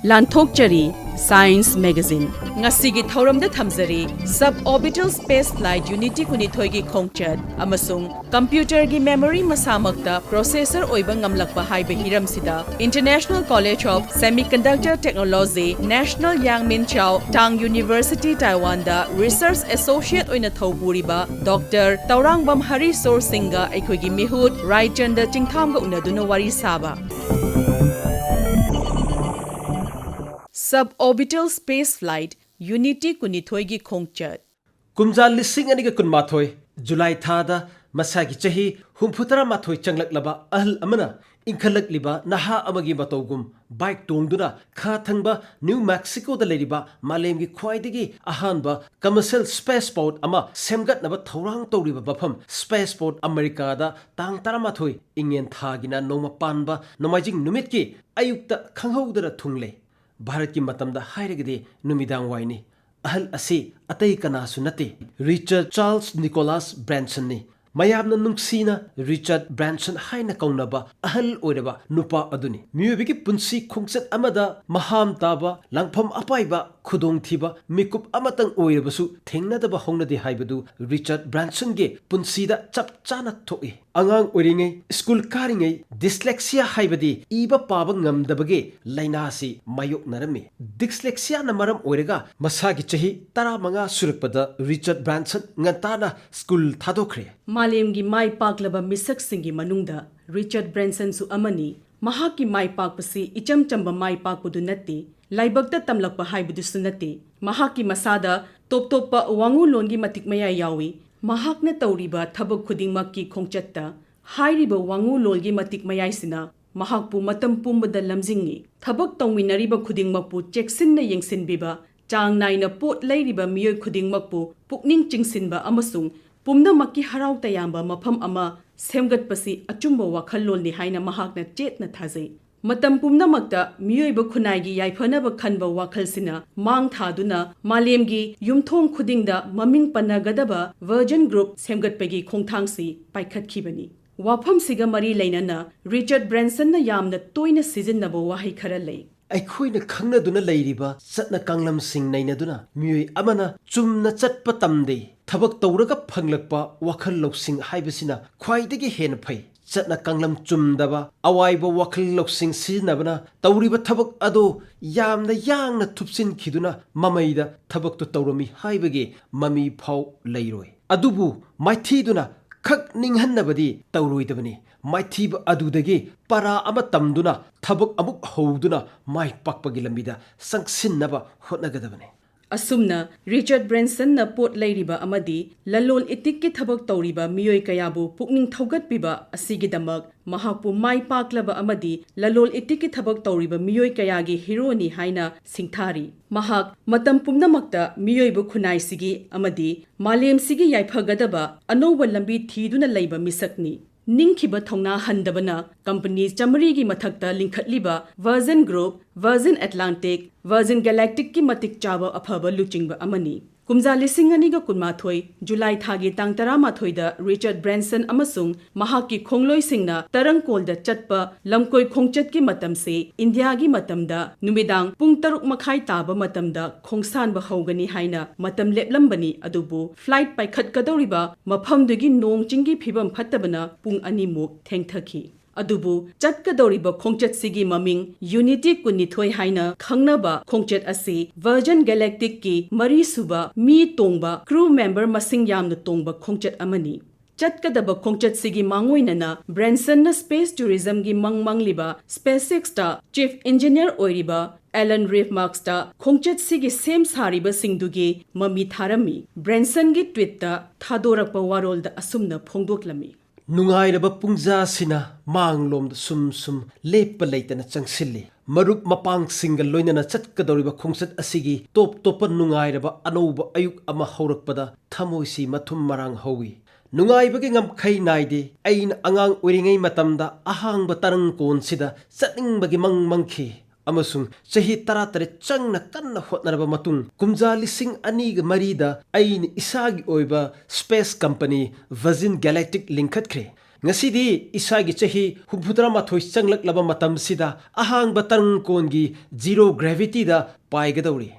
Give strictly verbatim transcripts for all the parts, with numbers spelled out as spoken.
ꯂꯥꯟꯊꯣꯛꯆꯔꯤ Science Magazine꯫ ꯉꯁꯤꯒꯤ ꯊꯧꯔꯝꯗ ꯊꯝꯖꯔꯤ, Suborbital Space Flight Unit ꯀꯨꯟꯅꯤꯊꯣꯏꯒꯤ ꯈꯣꯡꯆꯠ ꯑꯃꯁꯨꯡ computer ꯒꯤ memory ꯃꯁꯥꯃꯛꯇ processor ꯑꯣꯏꯕ ꯉꯝꯂꯛꯄ ꯍꯥꯏꯕ ꯍꯤꯔꯝꯁꯤꯗ International College of Semiconductor Technology, National Yangmingshan Tang University, Taiwan the research associate ꯑꯣꯏꯅ ꯊꯧ ꯄꯨꯔꯤꯕ Doctor ꯇꯧꯔꯥꯡꯕꯝ ꯍꯔꯤꯁꯣꯔ ꯁꯤꯡꯒ ꯑꯩꯈꯣꯏꯒꯤ ꯃꯤꯍꯨꯠ ꯔꯥꯏꯆꯟꯗ ꯆꯤꯡꯊꯥꯝꯒ ꯎꯅꯗꯨꯅ ꯋꯥꯔꯤ ꯁꯥꯕ꯫ Suborbital Space Flight Unit ꯀꯨꯟꯅꯤꯊꯣꯏꯒꯤ ꯈꯣꯡꯆꯠ꯫ ꯀꯨꯝꯖꯥ ꯂꯤꯁꯤꯡ ꯑꯅꯤꯒ ꯀꯨꯟꯃꯥꯊꯣꯏ ꯖꯨꯂꯥꯏ ꯊꯥꯗ ꯃꯁꯥꯒꯤ ꯆꯍꯤ ꯍꯨꯝꯐꯨꯇꯔꯥ ꯃꯥꯊꯣꯏ ꯆꯪꯂꯛꯂꯕ ꯑꯍꯜ ꯑꯃꯅ ꯏꯟꯈꯠꯂꯛꯂꯤꯕ ꯅꯍꯥ ꯑꯃꯒꯤ ꯃꯇꯧꯒꯨꯝ bike ꯇꯣꯡꯗꯨꯅ ꯈꯥ ꯊꯪꯕ ꯅ꯭ꯌꯨ ꯃꯦꯛꯁꯤꯀꯣꯗ ꯂꯩꯔꯤꯕ ꯃꯥꯂꯦꯝꯒꯤ ꯈ꯭ꯋꯥꯏꯗꯒꯤ ꯑꯍꯥꯟꯕ commercial spaceport ꯑꯃ ꯁꯦꯝꯒꯠꯅꯕ ꯊꯧꯔꯥꯡ ꯇꯧꯔꯤꯕ ꯃꯐꯝ spaceport ꯑꯃꯦꯔꯤꯀꯥꯗ ꯇꯥꯡ ꯇꯔꯥꯃꯥꯊꯣꯏ ꯏꯪꯉꯦꯟ ꯊꯥꯒꯤꯅ ꯅꯣꯡꯃ ꯄꯥꯟꯕ ꯅꯣꯡꯃꯥꯏꯖꯤꯡ ꯅꯨꯃꯤꯠꯀꯤ ꯑꯌꯨꯛꯇ ꯈꯪꯍꯧꯗꯅ ꯊꯨꯡꯂꯦ꯫ ꯚꯥꯔꯠꯀꯤ ꯃꯇꯝꯗ ꯍꯥꯏꯔꯒꯗꯤ ꯅꯨꯃꯤꯗꯥꯡ ꯋꯥꯏꯅꯤ꯫ ꯑꯍꯜ ꯑꯁꯤ ꯑꯇꯩ ꯀꯅꯥꯁꯨ ꯅꯠꯇꯦ, ꯔꯤꯆꯥꯔꯗ ꯆꯥꯔꯜꯁ ꯅꯤꯀꯣꯂꯥꯁ ꯕ꯭ꯔꯦꯟꯁꯟꯅꯤ꯫ ꯃꯌꯥꯝꯅ ꯅꯨꯡꯁꯤꯅ ꯔꯤꯆꯥꯔꯗ ꯕ꯭ꯔꯦꯟꯁꯟ ꯍꯥꯏꯅ ꯀꯧꯅꯕ ꯑꯍꯜ ꯑꯣꯏꯔꯕ ꯅꯨꯄꯥ ꯑꯗꯨꯅꯤ꯫ ꯃꯤꯑꯣꯏꯕꯒꯤ ꯄꯨꯟꯁꯤ ꯈꯣꯡꯆꯠ ꯑꯃꯗ ꯃꯍꯥꯝ ꯇꯥꯕ, ꯂꯥꯡꯐꯝ ꯑꯄꯥꯏꯕ, ꯈꯨꯗꯣꯡꯊꯤꯕ ꯃꯤꯀꯨꯞ ꯑꯃꯇꯪ ꯑꯣꯏꯔꯕꯁꯨ ꯊꯦꯡꯅꯗꯕ ꯍꯧꯅꯗꯦ ꯍꯥꯏꯕꯗꯨ ꯔꯤꯆꯥꯔꯗ ꯕ꯭ꯔꯦꯟꯁꯟꯒꯤ ꯄꯨꯟꯁꯤꯗ ꯆꯞ ꯆꯥꯅ ꯊꯣꯛꯏ꯫ ꯑꯉꯥꯡ ꯑꯣꯏꯔꯤꯉꯩ, ꯁ꯭ꯀꯨꯜ ꯀꯥꯔꯤꯉꯩ, dyslexia ꯍꯥꯏꯕꯗꯤ ꯏꯕ ꯄꯥꯕ ꯉꯝꯗꯕꯒꯤ ꯂꯥꯏꯅꯥ ꯑꯁꯤ ꯃꯥꯌꯣꯛꯅꯔꯝꯃꯤ꯫ Dyslexia ꯅ ꯃꯔꯝ ꯑꯣꯏꯔꯒ ꯃꯁꯥꯒꯤ ꯆꯍꯤ ꯇꯔꯥꯃꯉꯥ ꯁꯨꯔꯛꯄꯗ ꯔꯤꯆꯥꯔꯗ ꯕ꯭ꯔꯦꯟꯁꯟ ꯉꯟꯇꯥꯅ ꯁ꯭ꯀꯨꯜ ꯊꯥꯗꯣꯛꯈ꯭ꯔꯦ꯫ ꯃꯥꯂꯦꯝꯒꯤ ꯃꯥꯏ ꯄꯥꯛꯂꯕ ꯃꯤꯁꯛꯁꯤꯡꯒꯤ ꯃꯅꯨꯡꯗ ꯔꯤꯆꯥꯔꯗ ꯕ꯭ꯔꯦꯟꯁꯟꯁꯨ ꯑꯃꯅꯤ꯫ ꯃꯍꯥꯛꯀꯤ ꯃꯥꯏ ꯄꯥꯛꯄꯁꯤ ꯏꯆꯝ ꯆꯝꯕ ꯃꯥꯏ ꯄꯥꯛꯄꯗꯨ ꯅꯠꯇꯦ, ꯂꯥꯏꯕꯛꯇ ꯇꯝꯂꯛꯄ ꯍꯥꯏꯕꯗꯨꯁꯨ ꯅꯠꯇꯦ꯫ ꯃꯍꯥꯛꯀꯤ ꯃꯁꯥꯗ ꯇꯣꯞ ꯇꯣꯞꯄ ꯋꯥꯉꯨꯂꯣꯟꯒꯤ ꯃꯇꯤꯛ ꯃꯌꯥꯏ ꯌꯥꯎꯏ꯫ ꯃꯍꯥꯛꯅ ꯇꯧꯔꯤꯕ ꯊꯕꯛ ꯈꯨꯗꯤꯡꯃꯛꯀꯤ ꯈꯣꯡꯆꯠꯇ ꯍꯥꯏꯔꯤꯕ ꯋꯥꯉꯨꯂꯣꯟꯒꯤ ꯃꯇꯤꯛ ꯃꯌꯥꯏꯁꯤꯅ ꯃꯍꯥꯛꯄꯨ ꯃꯇꯝ ꯄꯨꯝꯕꯗ ꯂꯝꯖꯤꯡꯏ꯫ ꯊꯕꯛ ꯇꯧꯃꯤꯟꯅꯔꯤꯕ ꯈꯨꯗꯤꯡꯃꯛꯄꯨ ꯆꯦꯛꯁꯤꯟꯅ ꯌꯦꯡꯁꯤꯟꯕꯤꯕ, ꯆꯥꯡ ꯅꯥꯏꯅ ꯄꯣꯠ ꯂꯩꯔꯤꯕ ꯃꯤꯑꯣꯏ ꯈꯨꯗꯤꯡꯃꯛꯄꯨ ꯄꯨꯛꯅꯤꯡ ꯆꯤꯡꯁꯤꯟꯕ ꯑꯃꯁꯨꯡ ꯄꯨꯝꯅꯃꯛꯀꯤ ꯍꯔꯥꯎ ꯇꯌꯥꯝꯕ ꯃꯐꯝ ꯑꯃ ꯁꯦꯝꯒꯠꯄꯁꯤ ꯑꯆꯨꯝꯕ ꯋꯥꯈꯜꯂꯣꯟꯅꯤ ꯍꯥꯏꯅ ꯃꯍꯥꯛꯅ ꯆꯦꯠꯅ ꯊꯥꯖꯩ꯫ ꯃꯇꯝ ꯄꯨꯝꯅꯃꯛꯇ ꯃꯤꯑꯣꯏꯕ ꯈꯨꯟꯅꯥꯏꯒꯤ ꯌꯥꯏꯐꯅꯕ ꯈꯟꯕ ꯋꯥꯈꯜꯁꯤꯅ ꯃꯥꯡ ꯊꯥꯗꯨꯅ ꯃꯥꯂꯦꯝꯒꯤ ꯌꯨꯝꯊꯣꯡ ꯈꯨꯗꯤꯡꯗ ꯃꯃꯤꯡ ꯄꯟꯅꯒꯗꯕ Virgin Group ꯁꯦꯝꯒꯠꯄꯒꯤ ꯈꯣꯡꯊꯥꯡꯁꯤ ꯄꯥꯏꯈꯠꯈꯤꯕꯅꯤ꯫ ꯋꯥꯐꯝꯁꯤꯒ ꯃꯔꯤ ꯂꯩꯅꯅ ꯔꯤꯆꯥꯔꯗ ꯕ꯭ꯔꯦꯟꯁꯟꯅ ꯌꯥꯝꯅ ꯇꯣꯏꯅ ꯁꯤꯖꯤꯟꯅꯕ ꯋꯥꯍꯩ ꯈꯔ ꯂꯩ꯫ ꯑꯩꯈꯣꯏꯅ ꯈꯪꯅꯗꯨꯅ ꯂꯩꯔꯤꯕ ꯆꯠꯅ ꯀꯥꯡꯂꯝꯁꯤꯡ ꯅꯩꯅꯗꯨꯅ ꯃꯤꯑꯣꯏ ꯑꯃꯅ ꯆꯨꯝꯅ ꯆꯠꯄ ꯇꯝꯗꯦ꯫ ꯊꯕꯛ ꯇꯧꯔꯒ ꯐꯪꯂꯛꯄ ꯋꯥꯈꯜ ꯂꯧꯁꯤꯡ ꯍꯥꯏꯕꯁꯤꯅ ꯈ꯭ꯋꯥꯏꯗꯒꯤ ꯍꯦꯟꯅ ꯐꯩ꯫ ꯆꯠꯅ ꯀꯥꯡꯂꯝ ꯆꯨꯝꯗꯕ ꯑꯋꯥꯏꯕ ꯋꯥꯈꯜ ꯂꯧꯁꯤꯡ ꯁꯤꯖꯤꯟꯅꯕꯅ ꯇꯧꯔꯤꯕ ꯊꯕꯛ ꯑꯗꯨ ꯌꯥꯝꯅ ꯌꯥꯡꯅ ꯊꯨꯞꯆꯤꯟꯈꯤꯗꯨꯅ ꯃꯃꯩꯗ ꯊꯕꯛꯇꯨ ꯇꯧꯔꯝꯃꯤ ꯍꯥꯏꯕꯒꯤ ꯃꯃꯤ ꯐꯥꯎ ꯂꯩꯔꯣꯏ꯫ ꯑꯗꯨꯕꯨ ꯃꯥꯏꯊꯤꯗꯨꯅ ꯈꯛ ꯅꯤꯡꯍꯟꯅꯕꯗꯤ ꯇꯧꯔꯣꯏꯗꯕꯅꯤ꯫ ꯃꯥꯏꯊꯤꯕ ꯑꯗꯨꯗꯒꯤ ꯄꯔꯥ ꯑꯃ ꯇꯝꯗꯨꯅ ꯊꯕꯛ ꯑꯃꯨꯛ ꯍꯧꯗꯨꯅ ꯃꯥꯏ ꯄꯥꯛꯄꯒꯤ ꯂꯝꯕꯤꯗ ꯆꯪꯁꯤꯟꯅꯕ ꯍꯣꯠꯅꯒꯗꯕꯅꯤ꯫ ꯑꯁꯨꯝꯅ ꯔꯤꯆꯥꯔꯗ ꯕ꯭ꯔꯦꯟꯁꯟꯅ ꯄꯣꯠ ꯂꯩꯔꯤꯕ ꯑꯃꯗꯤ ꯂꯂꯣꯟ ꯏꯇꯤꯛꯀꯤ ꯊꯕꯛ ꯇꯧꯔꯤꯕ ꯃꯤꯑꯣꯏ ꯀꯌꯥꯕꯨ ꯄꯨꯛꯅꯤꯡ ꯊꯧꯒꯠꯄꯤꯕ ꯑꯁꯤꯒꯤꯗꯃꯛ ꯃꯍꯥꯛꯄꯨ ꯃꯥꯏ ꯄꯥꯛꯂꯕ ꯑꯃꯗꯤ ꯂꯂꯣꯟ ꯏꯇꯤꯛꯀꯤ ꯊꯕꯛ ꯇꯧꯔꯤꯕ ꯃꯤꯑꯣꯏ ꯀꯌꯥꯒꯤ ꯍꯤꯔꯣꯅꯤ ꯍꯥꯏꯅ ꯁꯤꯡꯊꯥꯔꯤ꯫ ꯃꯍꯥꯛ ꯃꯇꯝ ꯄꯨꯝꯅꯃꯛꯇ ꯃꯤꯑꯣꯏꯕ ꯈꯨꯟꯅꯥꯏꯁꯤꯒꯤ ꯑꯃꯗꯤ ꯃꯥꯂꯦꯝꯁꯤꯒꯤ ꯌꯥꯏꯐꯒꯗꯕ ꯑꯅꯧꯕ ꯂꯝꯕꯤ ꯊꯤꯗꯨꯅ ꯂꯩꯕ ꯃꯤꯁꯛꯅꯤ꯫ ꯅꯤꯡꯈꯤꯕ ꯊꯧꯅꯥ ꯍꯟꯗꯕꯅ ꯀꯝꯄꯅꯤ ꯆꯥꯃꯔꯤꯒꯤ ꯃꯊꯛꯇ ꯂꯤꯡꯈꯠꯂꯤꯕ Virgin group, Virgin Atlantic, Virgin ꯒꯦꯂꯦꯛꯇꯤꯛꯀꯤ ꯃꯇꯤꯛ ꯆꯥꯕ ꯑꯐꯕ ꯂꯨꯆꯤꯡꯕ ꯑꯃꯅꯤ꯫ ꯀꯨꯝꯖꯥ ꯂꯤꯁꯤꯡ ꯑꯅꯤꯒ ꯀꯨꯟꯃꯥꯊꯣꯏ ꯖꯨꯂꯥꯏ ꯊꯥꯒꯤ ꯇꯥꯡ ꯇꯔꯥꯃꯥꯊꯣꯏꯗ ꯔꯤꯆꯥꯔꯗ ꯕ꯭ꯔꯦꯟꯁꯟ ꯑꯃꯁꯨꯡ ꯃꯍꯥꯛꯀꯤ ꯈꯣꯡꯂꯣꯏꯁꯤꯡꯅ ꯇꯔꯪꯀꯣꯜꯗ ꯆꯠꯄ ꯂꯝꯀꯣꯏ ꯈꯣꯡꯆꯠꯀꯤ ꯃꯇꯝꯁꯤ ꯏꯟꯗꯤꯌꯥꯒꯤ ꯃꯇꯝꯗ ꯅꯨꯃꯤꯗꯥꯡ ꯄꯨꯡ ꯇꯔꯨꯛ ꯃꯈꯥꯏ ꯇꯥꯕ ꯃꯇꯝꯗ ꯈꯣꯡꯁꯥꯟꯕ ꯍꯧꯒꯅꯤ ꯍꯥꯏꯅ ꯃꯇꯝ ꯂꯦꯞꯂꯝꯕꯅꯤ꯫ ꯑꯗꯨꯕꯨ ꯐ꯭ꯂꯥꯏꯠ ꯄꯥꯏꯈꯠꯀꯗꯧꯔꯤꯕ ꯃꯐꯝꯗꯨꯒꯤ ꯅꯣꯡ ꯆꯤꯡꯒꯤ ꯐꯤꯕꯝ ꯐꯠꯇꯕꯅ ꯄꯨꯡ ꯑꯅꯤꯃꯨꯛ ꯊꯦꯡꯊꯈꯤ꯫ ꯑꯗꯨꯕꯨ ꯆꯠꯀꯗꯧꯔꯤꯕ ꯈꯣꯡꯆꯠꯁꯤꯒꯤ ꯃꯃꯤꯡ ꯌꯨꯅꯤꯇꯤ ꯀꯨꯟꯅꯤꯊꯣꯏ ꯍꯥꯏꯅ ꯈꯪꯅꯕ ꯈꯣꯡꯆꯠ ꯑꯁꯤ ꯚꯔꯖꯟ ꯒꯦꯂꯦꯛꯇꯤꯛꯀꯤ ꯃꯔꯤꯁꯨꯕ ꯃꯤ ꯇꯣꯡꯕ ꯀ꯭ꯔꯨ ꯃꯦꯝꯕꯔ ꯃꯁꯤꯡ ꯌꯥꯝꯅ ꯇꯣꯡꯕ ꯈꯣꯡꯆꯠ ꯑꯃꯅꯤ꯫ ꯆꯠꯀꯗꯕ ꯈꯣꯡꯆꯠꯁꯤꯒꯤ ꯃꯥꯡꯑꯣꯏꯅꯅ ꯕ꯭ꯔꯦꯟꯁꯟꯅ ꯁ꯭ꯄꯦꯁ ꯇꯨꯔꯤꯖꯝꯒꯤ ꯃꯪ ꯃꯪꯂꯤꯕ ꯁ꯭ꯄꯦꯁ ꯑꯦꯛꯁꯇ ꯆꯤꯐ ꯏꯟꯖꯤꯅꯤꯌꯔ ꯑꯣꯏꯔꯤꯕ ꯑꯦꯂꯟ ꯔꯤꯐ ꯃꯥꯛꯁꯇ ꯈꯣꯡꯆꯠꯁꯤꯒꯤ ꯁꯦꯝ ꯁꯥꯔꯤꯕꯁꯤꯡꯗꯨꯒꯤ ꯃꯃꯤ ꯊꯥꯔꯝꯃꯤ꯫ ꯕ꯭ꯔꯦꯟꯁꯟꯒꯤ ꯇ꯭ꯋꯤꯠꯇ ꯊꯥꯗꯣꯔꯛꯄ ꯋꯥꯔꯣꯜꯗ ꯑꯁꯨꯝꯅ ꯐꯣꯡꯗꯣꯛꯂꯝꯃꯤ꯫ ꯅꯨꯡꯉꯥꯏꯔꯕ ꯄꯨꯡꯖꯥꯁꯤꯅ ꯃꯥꯡꯂꯣꯝꯗ ꯁꯨꯝ ꯁꯨꯝ ꯂꯦꯞꯄ ꯂꯩꯇꯅ ꯆꯪꯁꯤꯜꯂꯤ꯫ ꯃꯔꯨꯞ ꯃꯄꯥꯡꯁꯤꯡꯒ ꯂꯣꯏꯅꯅ ꯆꯠꯀꯗꯧꯔꯤꯕ ꯈꯣꯡꯆꯠ ꯑꯁꯤꯒꯤ ꯇꯣꯞ ꯇꯣꯞꯄ ꯅꯨꯡꯉꯥꯏꯔꯕ ꯑꯅꯧꯕ ꯑꯌꯨꯛ ꯑꯃ ꯍꯧꯔꯛꯄꯗ ꯊꯃꯣꯏꯁꯤ ꯃꯊꯨꯝ ꯃꯔꯥꯡ ꯍꯧꯏ꯫ ꯅꯨꯡꯉꯥꯏꯕꯒꯤ ꯉꯝꯈꯩ ꯅꯥꯏꯗꯦ꯫ ꯑꯩꯅ ꯑꯉꯥꯡ ꯑꯣꯏꯔꯤꯉꯩ ꯃꯇꯝꯗ ꯑꯍꯥꯡꯕ ꯇꯔꯪ ꯀꯣꯟꯁꯤꯗ ꯆꯠꯅꯤꯡꯕꯒꯤ ꯃꯪ ꯃꯪꯈꯤ꯫ ꯑꯃꯁꯨꯡ ꯆꯍꯤ ꯇꯔꯥꯇꯔꯦꯠ ꯆꯪꯅ ꯀꯟꯅ ꯍꯣꯠꯅꯔꯕ ꯃꯇꯨꯡ, ꯀꯨꯝꯖꯥ ꯂꯤꯁꯤꯡ ꯑꯅꯤꯒ ꯃꯔꯤꯗ ꯑꯩꯅ ꯏꯁꯥꯒꯤ ꯑꯣꯏꯕ ꯁ꯭ꯄꯦꯁ ꯀꯝꯄꯅꯤ ꯚꯔꯖꯤꯟ ꯒꯦꯂꯦꯛꯇꯤꯛ ꯂꯤꯡꯈꯠꯈ꯭ꯔꯦ꯫ ꯉꯁꯤꯗꯤ ꯏꯁꯥꯒꯤ ꯆꯍꯤ ꯍꯨꯝꯐꯨꯇꯔꯥ ꯃꯥꯊꯣꯏ ꯆꯪꯂꯛꯂꯕ ꯃꯇꯝꯁꯤꯗ ꯑꯍꯥꯡꯕ ꯇꯔꯪ ꯀꯣꯟꯒꯤ zero gravityꯗ ꯄꯥꯏꯒꯗꯧꯔꯤ꯫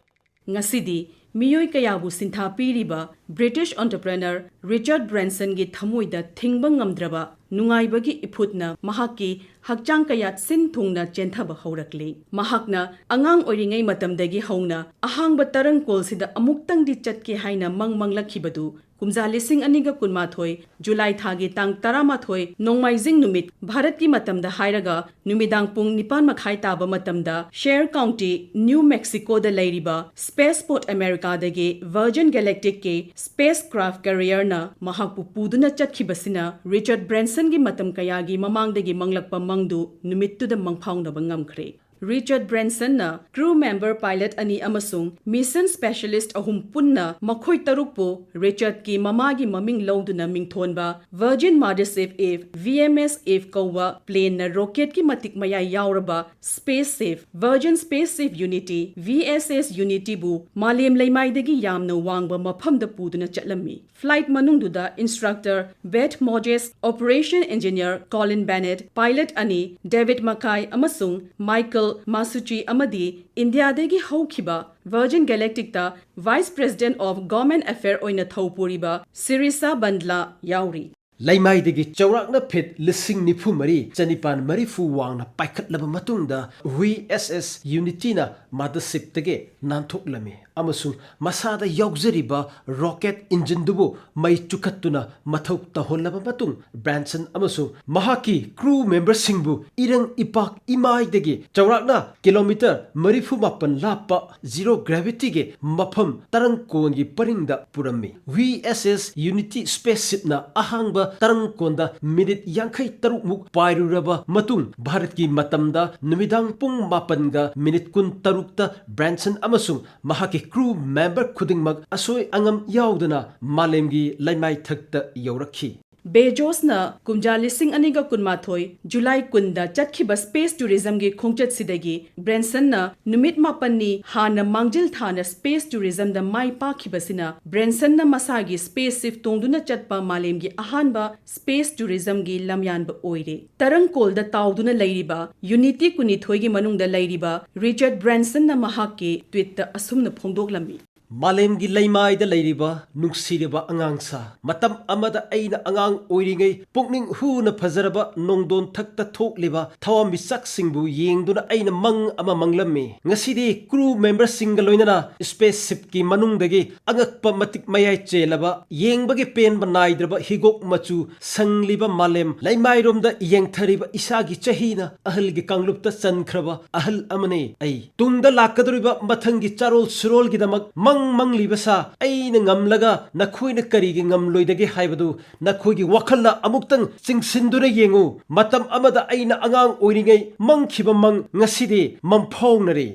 ꯉꯁꯤꯗꯤ ꯃꯤꯑꯣꯏ ꯀꯌꯥꯕꯨ ꯁꯤꯟꯊꯥ ꯄꯤꯔꯤꯕ British entrepreneur Richard Bransonꯒꯤ ꯊꯃꯣꯏꯗ ꯊꯤꯡꯕ ꯉꯝꯗ꯭ꯔꯕ ꯅꯨꯡꯉꯥꯏꯕꯒꯤ ꯏꯐꯨꯠꯅ ꯃꯍꯥꯛꯀꯤ ꯍꯛꯆꯥꯡ ꯀꯌꯥꯠ ꯁꯤꯟ ꯊꯨꯡꯅ ꯆꯦꯟꯊꯕ ꯍꯧꯔꯛꯂꯤ꯫ ꯃꯍꯥꯛꯅ ꯑꯉꯥꯡ ꯑꯣꯏꯔꯤꯉꯩ ꯃꯇꯝꯗꯒꯤ ꯍꯧꯅ ꯑꯍꯥꯡꯕ ꯇꯔꯪ ꯀꯣꯜꯁꯤꯗ ꯑꯃꯨꯛꯇꯪꯗꯤ ꯆꯠꯀꯦ ꯍꯥꯏꯅ ꯃꯪ ꯃꯪꯂꯛꯈꯤꯕꯗꯨ ꯀꯨꯝꯖꯥ ꯂꯤꯁꯤꯡ ꯑꯅꯤꯒ ꯀꯨꯟꯃꯥꯊꯣꯏ ꯖꯨꯂꯥꯏ ꯊꯥꯒꯤ ꯇꯥꯡ ꯇꯔꯥꯃꯥꯊꯣꯏ ꯅꯣꯡꯃꯥꯏꯖꯤꯡ ꯅꯨꯃꯤꯠ, ꯚꯥꯔꯠꯀꯤ ꯃꯇꯝꯗ ꯍꯥꯏꯔꯒ ꯅꯨꯃꯤꯗꯥꯡ ꯄꯨꯡ ꯅꯤꯄꯥꯟ ꯃꯈꯥꯏ ꯇꯥꯕ ꯃꯇꯝꯗ, Cherry County, New Mexicoꯗ ꯂꯩꯔꯤꯕ Spaceport Americaꯗꯒꯤ Virgin Galacticꯀꯤ spacecraft carrierꯅ ꯃꯍꯥꯛꯄꯨ ꯄꯨꯗꯨꯅ ꯆꯠꯈꯤꯕꯁꯤꯅ Richard Bransonꯒꯤ ꯃꯇꯝ ꯀꯌꯥꯒꯤ ꯃꯃꯥꯡꯗꯒꯤ ꯃꯪꯂꯛꯄ ꯃꯪꯗꯨ ꯅꯨꯃꯤꯠꯇꯨꯗ ꯃꯪꯐꯥꯎꯅꯕ ꯉꯝꯈ꯭ꯔꯦ꯫ Richard Bransonꯅ crew member pilot ꯑꯅꯤ ꯑꯃꯁꯨꯡ mission specialist ꯑꯍꯨꯝ ꯄꯨꯟꯅ ꯃꯈꯣꯏ ꯇꯔꯨꯛꯄꯨ Richardꯀꯤ ꯃꯃꯥꯒꯤ ꯃꯃꯤꯡ ꯂꯧꯗꯨꯅ ꯃꯤꯡꯊꯣꯟꯕ Virgin Mothership Eve, V M S Eve ꯀꯧꯕ planeꯅ rocketꯀꯤ ꯃꯇꯤꯛ ꯃꯌꯥꯏ ꯌꯥꯎꯔꯕ space ship Virgin Space Ship Unity, V S S Unityꯕꯨ ꯃꯥꯂꯦꯝ ꯂꯩꯃꯥꯏꯗꯒꯤ ꯌꯥꯝꯅ ꯋꯥꯡꯕ ꯃꯐꯝꯗ ꯄꯨꯗꯨꯅ ꯆꯠꯂꯝꯃꯤ꯫ Flight ꯃꯅꯨꯡꯗꯨꯗ instructor Beth Moses, operation engineer Colin Bennett, pilot ꯑꯅꯤ David Mackay ꯑꯃꯁꯨꯡ Michael Masucci ꯑꯃꯗꯤ ꯏꯟꯗꯤꯌꯥꯗꯒꯤ ꯍꯧꯈꯤꯕ Virgin Galacticꯇ Vice President of Government Affair ꯑꯣꯏꯅ ꯊꯧ ꯄꯨꯔꯤꯕ Sirisa Bandla ꯌꯥꯎꯔꯤ꯫ ꯂꯩꯃꯥꯏꯗꯒꯤ ꯆꯥꯎꯔꯥꯛꯅ ꯐꯤꯠ ꯂꯤꯁꯤꯡ ꯅꯤꯐꯨ ꯃꯔꯤ ꯆꯅꯤꯄꯥꯟ ꯃꯔꯤꯐꯨ ꯋꯥꯡꯅ ꯄꯥꯏꯈꯠꯂꯕ ꯃꯇꯨꯡꯗ, V S S Unityꯅ Mothershipꯇꯒꯤ ꯅꯥꯟꯊꯣꯛꯂꯝꯃꯤ ꯑꯃꯁꯨꯡ ꯃꯁꯥꯗ ꯌꯥꯎꯖꯔꯤꯕ rocket engineꯗꯨꯕꯨ ꯃꯩ ꯆꯨꯈꯠꯇꯨꯅ ꯃꯊꯧ ꯇꯧꯍꯜꯂꯕ ꯃꯇꯨꯡ, Branson ꯑꯃꯁꯨꯡ ꯃꯍꯥꯛꯀꯤ crew memberꯁꯤꯡꯕꯨ ꯏꯔꯪ ꯏꯄꯥꯛ ꯏꯃꯥꯏꯗꯒꯤ ꯆꯥꯎꯔꯥꯛꯅ kilometre ꯃꯔꯤꯐꯨ ꯃꯥꯄꯟ ꯂꯥꯞꯄ zero gravityꯒꯤ ꯃꯐꯝ ꯇꯔꯪ ꯀꯣꯟꯒꯤ ꯄꯔꯤꯡꯗ ꯄꯨꯔꯝꯃꯤ꯫ V S S Unity spaceshipꯅ ꯑꯍꯥꯡꯕ ꯇꯔꯪ ꯀꯣꯟꯗ minute ꯌꯥꯡꯈꯩ ꯇꯔꯨꯛ ꯃꯨꯛ ꯄꯥꯏꯔꯨꯔꯕ ꯃꯇꯨꯡ, ꯚꯥꯔꯠꯀꯤ ꯃꯇꯝꯗ ꯅꯨꯃꯤꯗꯥꯡ ꯄꯨꯡ ꯃꯥꯄꯟꯒ minute ꯀꯨꯟ ꯇꯔꯨꯛꯇ Branson ꯑꯃꯁꯨꯡ ꯃꯍꯥꯛꯀꯤ crew member ꯈꯨꯗꯤꯡꯃꯛ ꯑꯁꯣꯏ ꯑꯉꯥꯝ ꯌꯥꯎꯗꯅ ꯃꯥꯂꯦꯝꯒꯤ ꯂꯩꯃꯥꯏꯊꯛꯇ ꯌꯧꯔꯛꯈꯤ꯫ ꯕꯦꯖꯣꯁꯅ ꯀꯨꯝꯖꯥ ꯂꯤꯁꯤꯡ ꯑꯅꯤꯒ ꯀꯨꯟꯃꯥꯊꯣꯏ July ꯀꯨꯟꯗ ꯆꯠꯈꯤꯕ space tourismꯒꯤ ꯈꯣꯡꯆꯠꯁꯤꯗꯒꯤ ꯕ꯭ꯔꯦꯟꯁꯟꯅ ꯅꯨꯃꯤꯠ ꯃꯥꯄꯟꯅꯤ ꯍꯥꯟꯅ ꯃꯥꯡꯖꯤꯜ ꯊꯥꯅ space tourismꯗ ꯃꯥꯏ ꯄꯥꯛꯈꯤꯕꯁꯤꯅ ꯕ꯭ꯔꯦꯟꯁꯟꯅ ꯃꯁꯥꯒꯤ spaceship ꯇꯣꯡꯗꯨꯅ ꯆꯠꯄ ꯃꯥꯂꯦꯝꯒꯤ ꯑꯍꯥꯟꯕ space tourismꯒꯤ ꯂꯝꯌꯥꯟꯕ ꯑꯣꯏꯔꯦ꯫ ꯇꯔꯪꯀꯣꯜꯗ ꯇꯥꯎꯗꯨꯅ ꯂꯩꯔꯤꯕ Unity ꯀꯨꯟꯅꯤꯊꯣꯏꯒꯤ ꯃꯅꯨꯡꯗ ꯂꯩꯔꯤꯕ ꯔꯤꯆꯥꯔꯗ ꯕ꯭ꯔꯦꯟꯁꯟꯅ ꯃꯍꯥꯛꯀꯤ tweetꯇ ꯑꯁꯨꯝꯅ ꯐꯣꯡꯗꯣꯛꯂꯝꯃꯤ꯫ ꯃꯥꯂꯦꯝꯒꯤ ꯂꯩꯃꯥꯏꯗ ꯂꯩꯔꯤꯕ ꯅꯨꯡꯁꯤꯔꯕ ꯑꯉꯥꯡꯁꯥ, ꯃꯇꯝ ꯑꯃꯗ ꯑꯩꯅ ꯑꯉꯥꯡ ꯑꯣꯏꯔꯤꯉꯩ ꯄꯨꯛꯅꯤꯡ ꯍꯨꯅ ꯐꯖꯔꯕ ꯅꯣꯡꯗꯣꯟꯊꯛꯇ ꯊꯣꯛꯂꯤꯕ ꯊꯋꯥꯟꯃꯤꯆꯥꯛꯁꯤꯡꯕꯨ ꯌꯦꯡꯗꯨꯅ ꯑꯩꯅ ꯃꯪ ꯑꯃ ꯃꯪꯂꯝꯃꯤ꯫ ꯉꯁꯤꯗꯤ crew memberꯁꯤꯡꯒ ꯂꯣꯏꯅꯅ spaceshipꯀꯤ ꯃꯅꯨꯡꯗꯒꯤ ꯑꯉꯛꯄ ꯃꯇꯤꯛ ꯃꯌꯥꯏ ꯆꯦꯜꯂꯕ, ꯌꯦꯡꯕꯒꯤ ꯄꯦꯟꯕ ꯅꯥꯏꯗ꯭ꯔꯕ ꯍꯤꯒꯣꯛ ꯃꯆꯨ ꯁꯪꯂꯤꯕ ꯃꯥꯂꯦꯝ ꯂꯩꯃꯥꯏꯔꯣꯝꯗ ꯌꯦꯡꯊꯔꯤꯕ ꯏꯁꯥꯒꯤ ꯆꯍꯤꯅ ꯑꯍꯜꯒꯤ ꯀꯥꯡꯂꯨꯞꯇ ꯆꯟꯈ꯭ꯔꯕ ꯑꯍꯜ ꯑꯃꯅꯤ ꯑꯩ꯫ ꯇꯨꯡꯗ ꯂꯥꯛꯀꯗꯧꯔꯤꯕ ꯃꯊꯪꯒꯤ ꯆꯥꯔꯣꯜ ꯁꯨꯔꯣꯜꯒꯤꯗꯃꯛ ꯃꯪ ꯃꯪꯂꯤꯕ ꯁꯥ ꯑꯩꯅ ꯉꯝꯂꯒ ꯅꯈꯣꯏꯅ ꯀꯔꯤꯒꯤ ꯉꯝꯂꯣꯏꯗꯒꯦ ꯍꯥꯏꯕꯗꯨ ꯅꯈꯣꯏꯒꯤ ꯋꯥꯈꯜꯅ ꯑꯃꯨꯛꯇꯪ ꯆꯤꯡꯁꯤꯟꯗꯨꯅ ꯌꯦꯡꯉꯨ꯫ ꯃꯇꯝ ꯑꯃꯗ ꯑꯩꯅ ꯑꯉꯥꯡ ꯑꯣꯏꯔꯤꯉꯩ ꯃꯪꯈꯤꯕ ꯃꯪ ꯉꯁꯤꯗꯤ ꯃꯪꯐꯥꯎꯅꯔꯦ꯫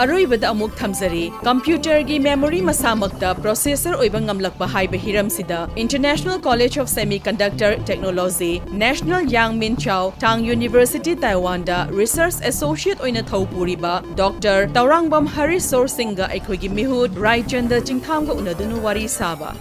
ꯑꯔꯣꯏꯕꯗ ꯑꯃꯨꯛ ꯊꯝꯖꯔꯤ, computerꯒꯤ memory ꯃꯁꯥꯃꯛꯇ processor ꯑꯣꯏꯕ ꯉꯝꯂꯛꯄ ꯍꯥꯏꯕ ꯍꯤꯔꯝꯁꯤꯗ International College of Semiconductor Technology, National Yang Min Chao Tang University, Taiwanꯗ research associate ꯑꯣꯏꯅ ꯊꯧ ꯄꯨꯔꯤꯕ Doctor ꯇꯧꯔꯥꯡꯕꯝ ꯍꯔꯤꯁꯣꯔ ꯁꯤꯡꯒ ꯑꯩꯈꯣꯏꯒꯤ ꯃꯤꯍꯨꯠ ꯔꯥꯏꯆꯟꯗ ꯆꯤꯡꯊꯥꯝꯒ ꯎꯅꯗꯨꯅ ꯋꯥꯔꯤ ꯁꯥꯕ꯫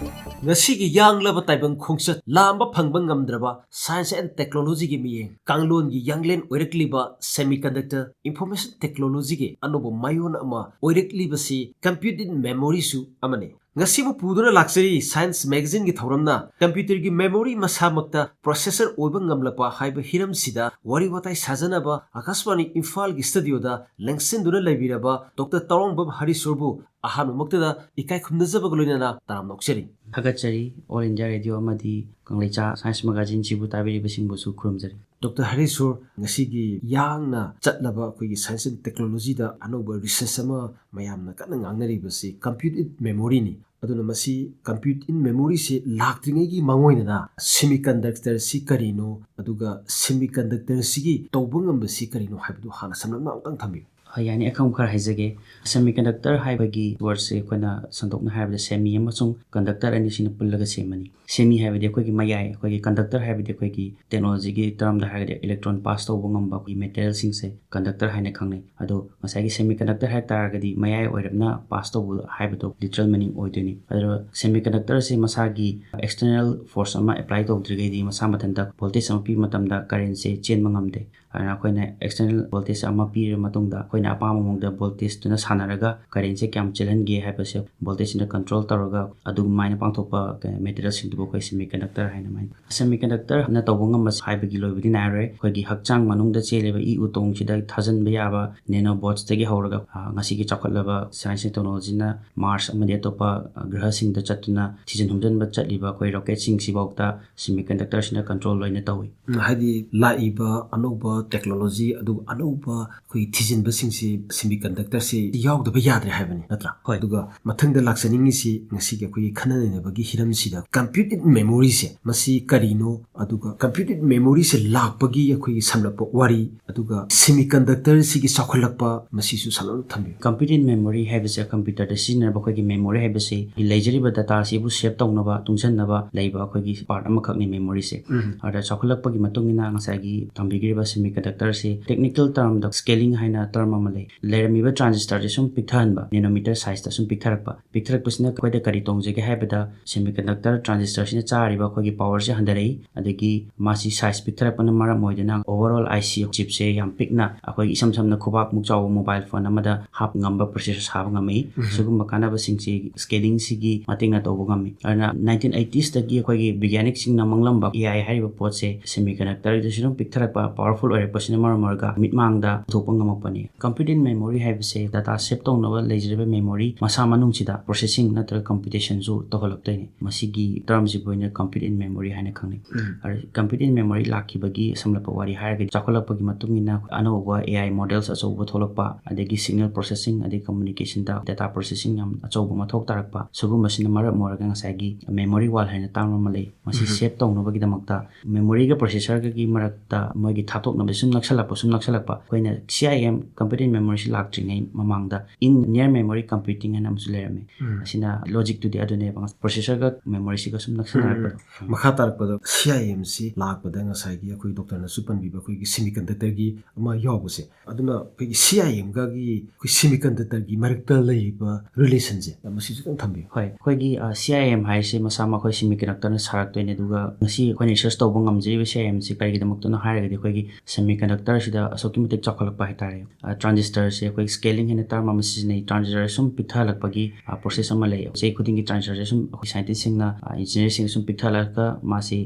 ꯉꯁꯤꯒꯤ ꯌꯥꯡꯂꯕ ꯇꯥꯏꯕꯪ ꯈꯣꯡꯆꯠ ꯂꯥꯝꯕ ꯐꯪꯕ ꯉꯝꯗ꯭ꯔꯕ science and technologyꯒꯤ ꯃꯤꯠꯌꯦꯡ, ꯀꯥꯡꯂꯣꯟꯒꯤ ꯌꯥꯡꯂꯦꯟ ꯑꯣꯏꯔꯛꯂꯤꯕ semiconductor, information technologyꯒꯤ ꯑꯅꯧꯕ ꯃꯥꯏꯑꯣꯟ ꯑꯃ ꯑꯣꯏꯔꯛꯂꯤꯕꯁꯤ compute in memoryꯁꯨ ꯑꯃꯅꯤ꯫ ꯉꯁꯤꯕꯨ ꯄꯨꯗꯨꯅ ꯂꯥꯛꯆꯔꯤ Science magazineꯒꯤ ꯊꯧꯔꯝꯅ computerꯒꯤ memory ꯃꯁꯥꯃꯛꯇ processor ꯑꯣꯏꯕ ꯉꯝꯂꯛꯄ ꯍꯥꯏꯕ ꯍꯤꯔꯝꯁꯤꯗ ꯋꯥꯔꯤ ꯋꯥꯇꯥꯏ ꯁꯥꯖꯅꯕ ꯑꯀꯥꯁꯕꯥꯅꯤ ꯏꯝꯐꯥꯜꯒꯤ studioꯗ ꯂꯦꯡꯁꯤꯟꯗꯨꯅ ꯂꯩꯕꯤꯔꯕ Doctor ꯇꯧꯔꯥꯡꯕꯝ ꯍꯔꯤꯁꯣꯔꯕꯨ ꯑꯍꯥꯟꯕꯃꯛꯇꯗ ꯏꯀꯥꯏ ꯈꯨꯝꯅꯖꯕꯒ ꯂꯣꯏꯅꯅ ꯇꯔꯥꯝꯅ ꯑꯣꯛꯆꯔꯤ꯫ ꯊꯥꯒꯠꯆꯔꯤ꯫ All India Radio ꯑꯃꯗꯤ ꯀꯪꯂꯩꯆꯥ Science magazineꯁꯤꯕꯨ ꯇꯥꯕꯤꯔꯤꯕꯁꯤꯡꯕꯨꯁꯨ ꯈꯨꯔꯨꯝꯖꯔꯤ꯫ Doctor ꯍꯔꯤꯁꯣꯔ, ꯉꯁꯤꯒꯤ ꯌꯥꯡꯅ ꯆꯠꯂꯕ ꯑꯩꯈꯣꯏꯒꯤ science and technologyꯗ ꯑꯅꯧꯕ research ꯑꯃ ꯃꯌꯥꯝꯅ ꯀꯟꯅ ꯉꯥꯡꯅꯔꯤꯕꯁꯤ compute in memoryꯅꯤ꯫ ꯑꯗꯨꯅ ꯃꯁꯤ compute in memoryꯁꯤ ꯂꯥꯛꯇ꯭ꯔꯤꯉꯩꯒꯤ ꯃꯥꯡꯑꯣꯏꯅꯅ semiconductorꯁꯤ ꯀꯔꯤꯅꯣ, ꯑꯗꯨꯒ semiconductorꯁꯤꯒꯤ ꯇꯧꯕ ꯉꯝꯕꯁꯤ ꯀꯔꯤꯅꯣ ꯍꯥꯏꯕꯗꯨ ꯍꯥꯟꯅ ꯁꯝꯂꯞꯅ ꯑꯃꯨꯛꯇꯪ ꯊꯝꯕꯤꯌꯨ꯫ ꯍꯣꯏ, ꯌꯥꯅꯤ, ꯑꯈꯪꯕ ꯈꯔ ꯍꯥꯏꯖꯒꯦ꯫ Semiconductor ꯍꯥꯏꯕꯒꯤ wordꯁꯦ ꯑꯩꯈꯣꯏꯅ ꯁꯟꯗꯣꯛꯅ ꯍꯥꯏꯔꯕꯗ semi ꯑꯃꯁꯨꯡ conductor ꯑꯅꯤꯁꯤꯅ ꯄꯨꯜꯂꯒ ꯁꯦꯝꯕꯅꯤ꯫ Semi ꯍꯥꯏꯕꯗꯤ ꯑꯩꯈꯣꯏꯒꯤ ꯃꯌꯥꯏ, ꯑꯩꯈꯣꯏꯒꯤ conductor ꯍꯥꯏꯕꯗꯤ ꯑꯩꯈꯣꯏꯒꯤ technologyꯒꯤ termꯗ ꯍꯥꯏꯔꯒꯗꯤ electron pass ꯇꯧꯕ ꯉꯝꯕ ꯑꯩꯈꯣꯏꯒꯤ materialꯁꯤꯡꯁꯦ conductor ꯍꯥꯏꯅ ꯈꯪꯅꯩ꯫ ꯑꯗꯣ ꯉꯁꯥꯏꯒꯤ semiconductor ꯍꯥꯏ ꯇꯥꯔꯒꯗꯤ ꯃꯌꯥꯏ ꯑꯣꯏꯔꯞꯅ pass ꯇꯧꯕ ꯍꯥꯏꯕꯗꯣ literal meaning ꯑꯣꯏꯗꯣꯏꯅꯤ꯫ ꯑꯗꯨꯒ semiconductorꯁꯦ ꯃꯁꯥꯒꯤ external force ꯑꯃ apply ꯇꯧꯗ꯭ꯔꯤꯉꯩꯗꯤ ꯃꯁꯥ ꯃꯊꯟꯇ voltage ꯑꯃ ꯄꯤꯕ ꯃꯇꯝꯗ currentꯁꯦ ꯆꯦꯟꯕ ꯉꯝꯗꯦ꯫ ꯑꯗꯨꯅ ꯑꯩꯈꯣꯏꯅ external voltage ꯑꯃ ꯄꯤꯔꯕ ꯃꯇꯨꯡꯗ ꯑꯩꯈꯣꯏꯅ ꯑꯄꯥꯝꯕ ꯃꯑꯣꯡꯗ voltageꯇꯨꯅ ꯁꯥꯟꯅꯔꯒ currentꯁꯦ ꯀꯌꯥꯝ ꯆꯦꯜꯍꯟꯒꯦ ꯍꯥꯏꯕꯁꯦ voltageꯁꯤꯅ control ꯇꯧꯔꯒ ꯑꯗꯨꯃꯥꯏꯅ ꯄꯥꯡꯊꯣꯛꯄ materialꯁꯤꯡꯗꯨꯕꯨ ꯑꯩꯈꯣꯏ semiconductor ꯍꯥꯏꯅ ꯍꯥꯏꯅꯩ꯫ Semiconductorꯅ ꯇꯧꯕ ꯉꯝꯕ ꯍꯥꯏꯕꯒꯤ ꯂꯣꯏꯕꯗꯤ ꯅꯥꯏꯔꯣꯏ꯫ ꯑꯩꯈꯣꯏꯒꯤ ꯍꯛꯆꯥꯡ ꯃꯅꯨꯡꯗ ꯆꯦꯜꯂꯤꯕ ꯏ ꯎꯇꯣꯡꯁꯤꯗ ꯊꯥꯖꯤꯟꯕ ꯌꯥꯕ nanobotsꯇꯒꯤ ꯍꯧꯔꯒ, ꯑ, ꯉꯁꯤꯒꯤ ꯆꯥꯎꯈꯠꯂꯕ science and technologyꯅ Mars ꯑꯃꯗꯤ ꯑꯇꯣꯞꯄ, ꯑ, ꯒ꯭ꯔꯍꯁꯤꯡꯗ ꯆꯠꯇꯨꯅ ꯊꯤꯖꯤꯟ ꯍꯨꯝꯖꯤꯟꯕ ꯆꯠꯂꯤꯕ ꯑꯩꯈꯣꯏ rocketꯁꯤꯡꯁꯤꯐꯥꯎꯗ semiconductorꯁꯤꯅ control ꯂꯣꯏꯅ ꯇꯧꯏ꯫ ꯎꯝ, ꯍꯥꯏꯗꯤ ꯂꯥꯛꯏꯕ ꯑꯅꯧꯕ technology, ꯑꯗꯨꯒ ꯑꯅꯧꯕ ꯑꯩꯈꯣꯏꯒꯤ ꯊꯤꯖꯤꯟꯕꯁꯤꯡꯁꯤ semiconductorꯁꯤ ꯌꯥꯎꯗꯕ ꯌꯥꯗ꯭ꯔꯦ ꯍꯥꯏꯕꯅꯤ, ꯅꯠꯇ꯭ꯔꯥ? ꯍꯣꯏ꯫ ꯑꯗꯨꯒ ꯃꯊꯪꯗ ꯂꯥꯛꯆꯅꯤꯡꯉꯤꯁꯤ ꯉꯁꯤꯒꯤ ꯑꯩꯈꯣꯏꯒꯤ ꯈꯟꯅ ꯅꯩꯅꯕꯒꯤ ꯍꯤꯔꯝꯁꯤꯗ computed memoryꯁꯦ ꯃꯁꯤ ꯀꯔꯤꯅꯣ, ꯑꯗꯨꯒ computed memoryꯁꯦ ꯂꯥꯛꯄꯒꯤ ꯑꯩꯈꯣꯏꯒꯤ ꯁꯝꯂꯞꯄ ꯋꯥꯔꯤ, ꯑꯗꯨꯒ semiconductorꯁꯤꯒꯤ ꯆꯥꯎꯈꯠꯂꯛꯄ, ꯃꯁꯤꯁꯨ ꯁꯝꯂꯞꯅ ꯊꯝꯕꯤꯌꯨ꯫ Computed memory ꯍꯥꯏꯕꯁꯦ computerꯗ ꯁꯤꯖꯤꯟꯅꯔꯤꯕ ꯑꯩꯈꯣꯏꯒꯤ memory ꯍꯥꯏꯕꯁꯤ ꯂꯩꯖꯔꯤꯕ dataꯁꯤꯕꯨ save ꯇꯧꯅꯕ, ꯇꯨꯡꯁꯤꯟꯅꯕ ꯂꯩꯕ ꯑꯩꯈꯣꯏꯒꯤ part ꯑꯃꯈꯛꯅꯤ memoryꯁꯦ꯫ ꯎꯝ꯫ ꯑꯗ ꯆꯥꯎꯈꯠꯂꯛꯄꯒꯤ ꯃꯇꯨꯡ ꯏꯟꯅ ꯉꯁꯥꯏꯒꯤ ꯇꯝꯕꯤꯈ꯭ꯔꯤꯕ semiconductorꯁꯤ technical termꯗ scaling ꯍꯥꯏꯅ term ꯑꯃ ꯂꯩ꯫ ꯂꯩꯔꯝꯃꯤꯕ transistorꯁꯦ ꯁꯨꯝ ꯄꯤꯛꯊꯍꯟꯕ, nanometer sizeꯇ ꯁꯨꯝ ꯄꯤꯛꯊꯔꯛꯄ꯫ ꯄꯤꯛꯊꯔꯛꯄꯁꯤꯅ ꯑꯩꯈꯣꯏꯗ ꯀꯔꯤ ꯇꯣꯡꯖꯒꯦ ꯍꯥꯏꯕꯗ, semiconductor transistorꯁꯤꯅ ꯆꯥꯔꯤꯕ ꯑꯩꯈꯣꯏꯒꯤ powerꯁꯦ ꯍꯟꯊꯔꯛꯏ, ꯑꯗꯒꯤ ꯃꯥꯁꯤ size ꯄꯤꯛꯊꯔꯛꯄꯅ ꯃꯔꯝ ꯑꯣꯏꯗꯨꯅ overall IC chipꯁꯦ ꯌꯥꯝ ꯄꯤꯛꯅ, ꯑꯩꯈꯣꯏꯒꯤ ꯏꯁꯝ ꯁꯝꯅ ꯈꯨꯕꯥꯛꯃꯨꯛ ꯆꯥꯎꯕ mobile phone ꯑꯃꯗ ꯍꯥꯞ ꯉꯝꯕ processor ꯁꯥꯕ ꯉꯝꯃꯤ꯫ ꯎꯝ꯫ ꯁꯤꯒꯨꯝꯕ ꯀꯥꯟꯅꯕꯁꯤꯡꯁꯤ scalingꯁꯤꯒꯤ ꯃꯇꯦꯡꯅ ꯇꯧꯕ ꯉꯝꯃꯤ꯫ ꯑꯗꯨꯅ nineteen eightysꯇꯒꯤ ꯑꯩꯈꯣꯏꯒꯤ ꯕꯤꯒ꯭ꯌꯥꯅꯤꯛꯁꯤꯡꯅ ꯃꯥꯡꯂꯝꯕ AI ꯍꯥꯏꯔꯤꯕ ꯄꯣꯠꯁꯦ semiconductorꯗꯁꯨ ꯑꯗꯨꯝ ꯄꯤꯛꯊꯔꯛꯄ, powerful ꯑꯣꯏꯔꯛꯄꯁꯤꯅ ꯃꯔꯝ ꯑꯣꯏꯔꯒ ꯃꯤꯠꯃꯥꯡꯗ ꯄꯨꯊꯣꯛꯄ ꯉꯝꯃꯛꯄꯅꯤ꯫ Computed memory ꯍꯥꯏꯕꯁꯦ data save ꯇꯧꯅꯕ ꯂꯩꯖꯔꯤꯕ memory ꯃꯁꯥ ꯃꯅꯨꯡꯁꯤꯗ processing ꯅꯠꯇ꯭ꯔꯒ computationꯁꯨ ꯇꯧꯍꯜꯂꯛꯇꯣꯏꯅꯤ꯫ ꯃꯁꯤꯒꯤ termꯁꯤꯕꯨ ꯑꯣꯏꯅ computed memory ꯍꯥꯏꯅ ꯈꯪꯅꯩ꯫ ꯎꯝ꯫ ꯑꯗ computed memory ꯂꯥꯛꯈꯤꯕꯒꯤ ꯁꯝꯂꯞꯄ ꯋꯥꯔꯤ ꯍꯥꯏꯔꯒꯗꯤ, ꯆꯥꯎꯈꯠꯂꯛꯄꯒꯤ ꯃꯇꯨꯡ ꯏꯟꯅ ꯑꯅꯧꯕ AI models ꯑꯆꯧꯕ ꯊꯣꯛꯂꯛꯄ, ꯑꯗꯒꯤ signal processing, ꯑꯗꯩ communicationꯗ data processing ꯌꯥꯝ ꯑꯆꯧꯕ ꯃꯊꯧ ꯇꯥꯔꯛꯄ, ꯁꯤꯒꯨꯝꯕꯁꯤꯅ ꯃꯔꯝ ꯑꯣꯏꯔꯒ ꯉꯁꯥꯏꯒꯤ memory wall ꯍꯥꯏꯅ term ꯑꯃ ꯂꯩ꯫ ꯃꯁꯤ ꯎꯝ꯫ Save ꯇꯧꯅꯕꯒꯤꯗꯃꯛꯇ memoryꯒ processorꯒꯒꯤ ꯃꯔꯛꯇ ꯃꯣꯏꯒꯤ ꯊꯥꯗꯣꯛꯅꯕ ꯁꯨꯝ ꯅꯛꯁꯜꯂꯛꯄ, ꯁꯨꯝ ꯅꯛꯁꯜꯂꯛꯄ, ꯑꯩꯈꯣꯏꯅ C I M, computer in memory ꯁꯤ ꯂꯥꯛꯇ꯭ꯔꯤꯉꯩ ꯃꯃꯥꯡꯗ in near memory computing ꯍꯥꯏꯅ ꯑꯃꯁꯨ ꯂꯩꯔꯝꯃꯤ꯫ ꯑꯁꯤꯅ logic ꯇꯨꯗꯤ ꯑꯗꯨꯅꯦꯕ, processor ꯒ memory ꯁꯤꯒ ꯁꯨꯝ ꯅꯛꯁꯟꯅꯔꯛꯄꯗꯣ꯫ ꯃꯈꯥ ꯇꯥꯔꯛꯄꯗ C I M ꯁꯤ ꯂꯥꯛꯄꯗ ꯉꯁꯥꯏꯒꯤ ꯑꯩꯈꯣꯏ doctor ꯅꯁꯨ ꯄꯟꯕꯤꯕ ꯑꯩꯈꯣꯏꯒꯤ semiconductor ꯒꯤ ꯑꯃ ꯌꯥꯎꯕꯁꯦ, ꯑꯗꯨꯅ ꯑꯩꯈꯣꯏꯒꯤ C I M ꯒꯒꯤ ꯑꯩꯈꯣꯏ semiconductor ꯒꯤ ꯃꯔꯛꯇ ꯂꯩꯔꯤꯕ relation ꯁꯦ ꯃꯁꯤꯁꯨ ꯈꯤꯇꯪ ꯊꯝꯕꯤꯌꯨ꯫ ꯍꯣꯏ, ꯑꯩꯈꯣꯏꯒꯤ C I M ꯍꯥꯏꯁꯦ ꯃꯁꯥꯃꯛ ꯑꯩꯈꯣꯏ semiconductor ꯅ ꯁꯥꯔꯛꯇꯣꯏꯅꯦ꯫ ꯑꯗꯨꯒ ꯉꯁꯤ ꯑꯩꯈꯣꯏꯅ research ꯇꯧꯕ ꯉꯝꯖꯔꯤꯕ C I M ꯁꯤ ꯀꯔꯤꯒꯤꯗꯃꯛꯇꯅꯣ ꯍꯥꯏꯔꯒꯗꯤ, ꯑꯩꯈꯣꯏꯒꯤ semiconductor ꯁꯤꯗ ꯑꯁꯨꯛꯀꯤ ꯃꯇꯤꯛ ꯆꯥꯎꯈꯠꯂꯛꯄ ꯍꯥꯏꯇꯥꯔꯦ꯫ Transistor ꯁꯦ ꯑꯩꯈꯣꯏ scaling ꯍꯥꯏꯅ term ꯑꯃ ꯁꯤꯖꯤꯟꯅꯩ꯫ Transistor ꯁꯦ ꯁꯨꯝ ꯄꯤꯛꯊꯍꯜꯂꯛꯄꯒꯤ process ꯑꯃ ꯂꯩ꯫ ꯆꯍꯤ ꯈꯨꯗꯤꯡꯒꯤ transistor ꯁꯦ ꯁꯨꯝ ꯑꯩꯈꯣꯏ scientist ꯁꯤꯡꯅ, engineer ꯁꯤꯡꯅ ꯁꯨꯝ ꯄꯤꯛꯊꯍꯜꯂꯛꯑꯒ ꯃꯥꯁꯤ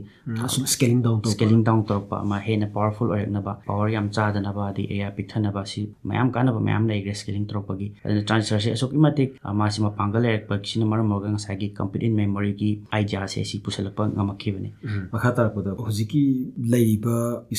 ꯁꯨꯝ scaling down ꯇꯧꯕ꯫ Scaling down ꯇꯧꯔꯛꯄ ꯑꯃ, ꯍꯦꯟꯅ powerful ꯑꯣꯏꯔꯛꯅꯕ, power ꯌꯥꯝ ꯆꯥꯗꯅꯕ, ꯑꯗꯩ area ꯄꯤꯛꯊꯅꯕ, ꯁꯤ ꯃꯌꯥꯝ ꯀꯥꯟꯅꯕ ꯃꯌꯥꯝ ꯂꯩꯈ꯭ꯔꯦ scaling ꯇꯧꯔꯛꯄꯒꯤ꯫ ꯑꯗꯨꯅ transistor ꯁꯦ ꯑꯁꯨꯛꯀꯤ ꯃꯇꯤꯛ, ꯑ, ꯃꯥꯁꯤ ꯃꯄꯥꯡꯒꯜ ꯂꯩꯔꯛꯄꯁꯤꯅ ꯃꯔꯝ ꯑꯣꯏꯔꯒ ꯉꯁꯥꯏꯒꯤ computer in memory ꯒꯤ idea ꯁꯦ ꯁꯤ ꯄꯨꯁꯜꯂꯛꯄ ꯉꯝꯃꯛꯈꯤꯕꯅꯤ꯫ ꯃꯈꯥ ꯇꯥꯔꯛꯄꯗ ꯍꯧꯖꯤꯛꯀꯤ ꯂꯩꯔꯤꯕ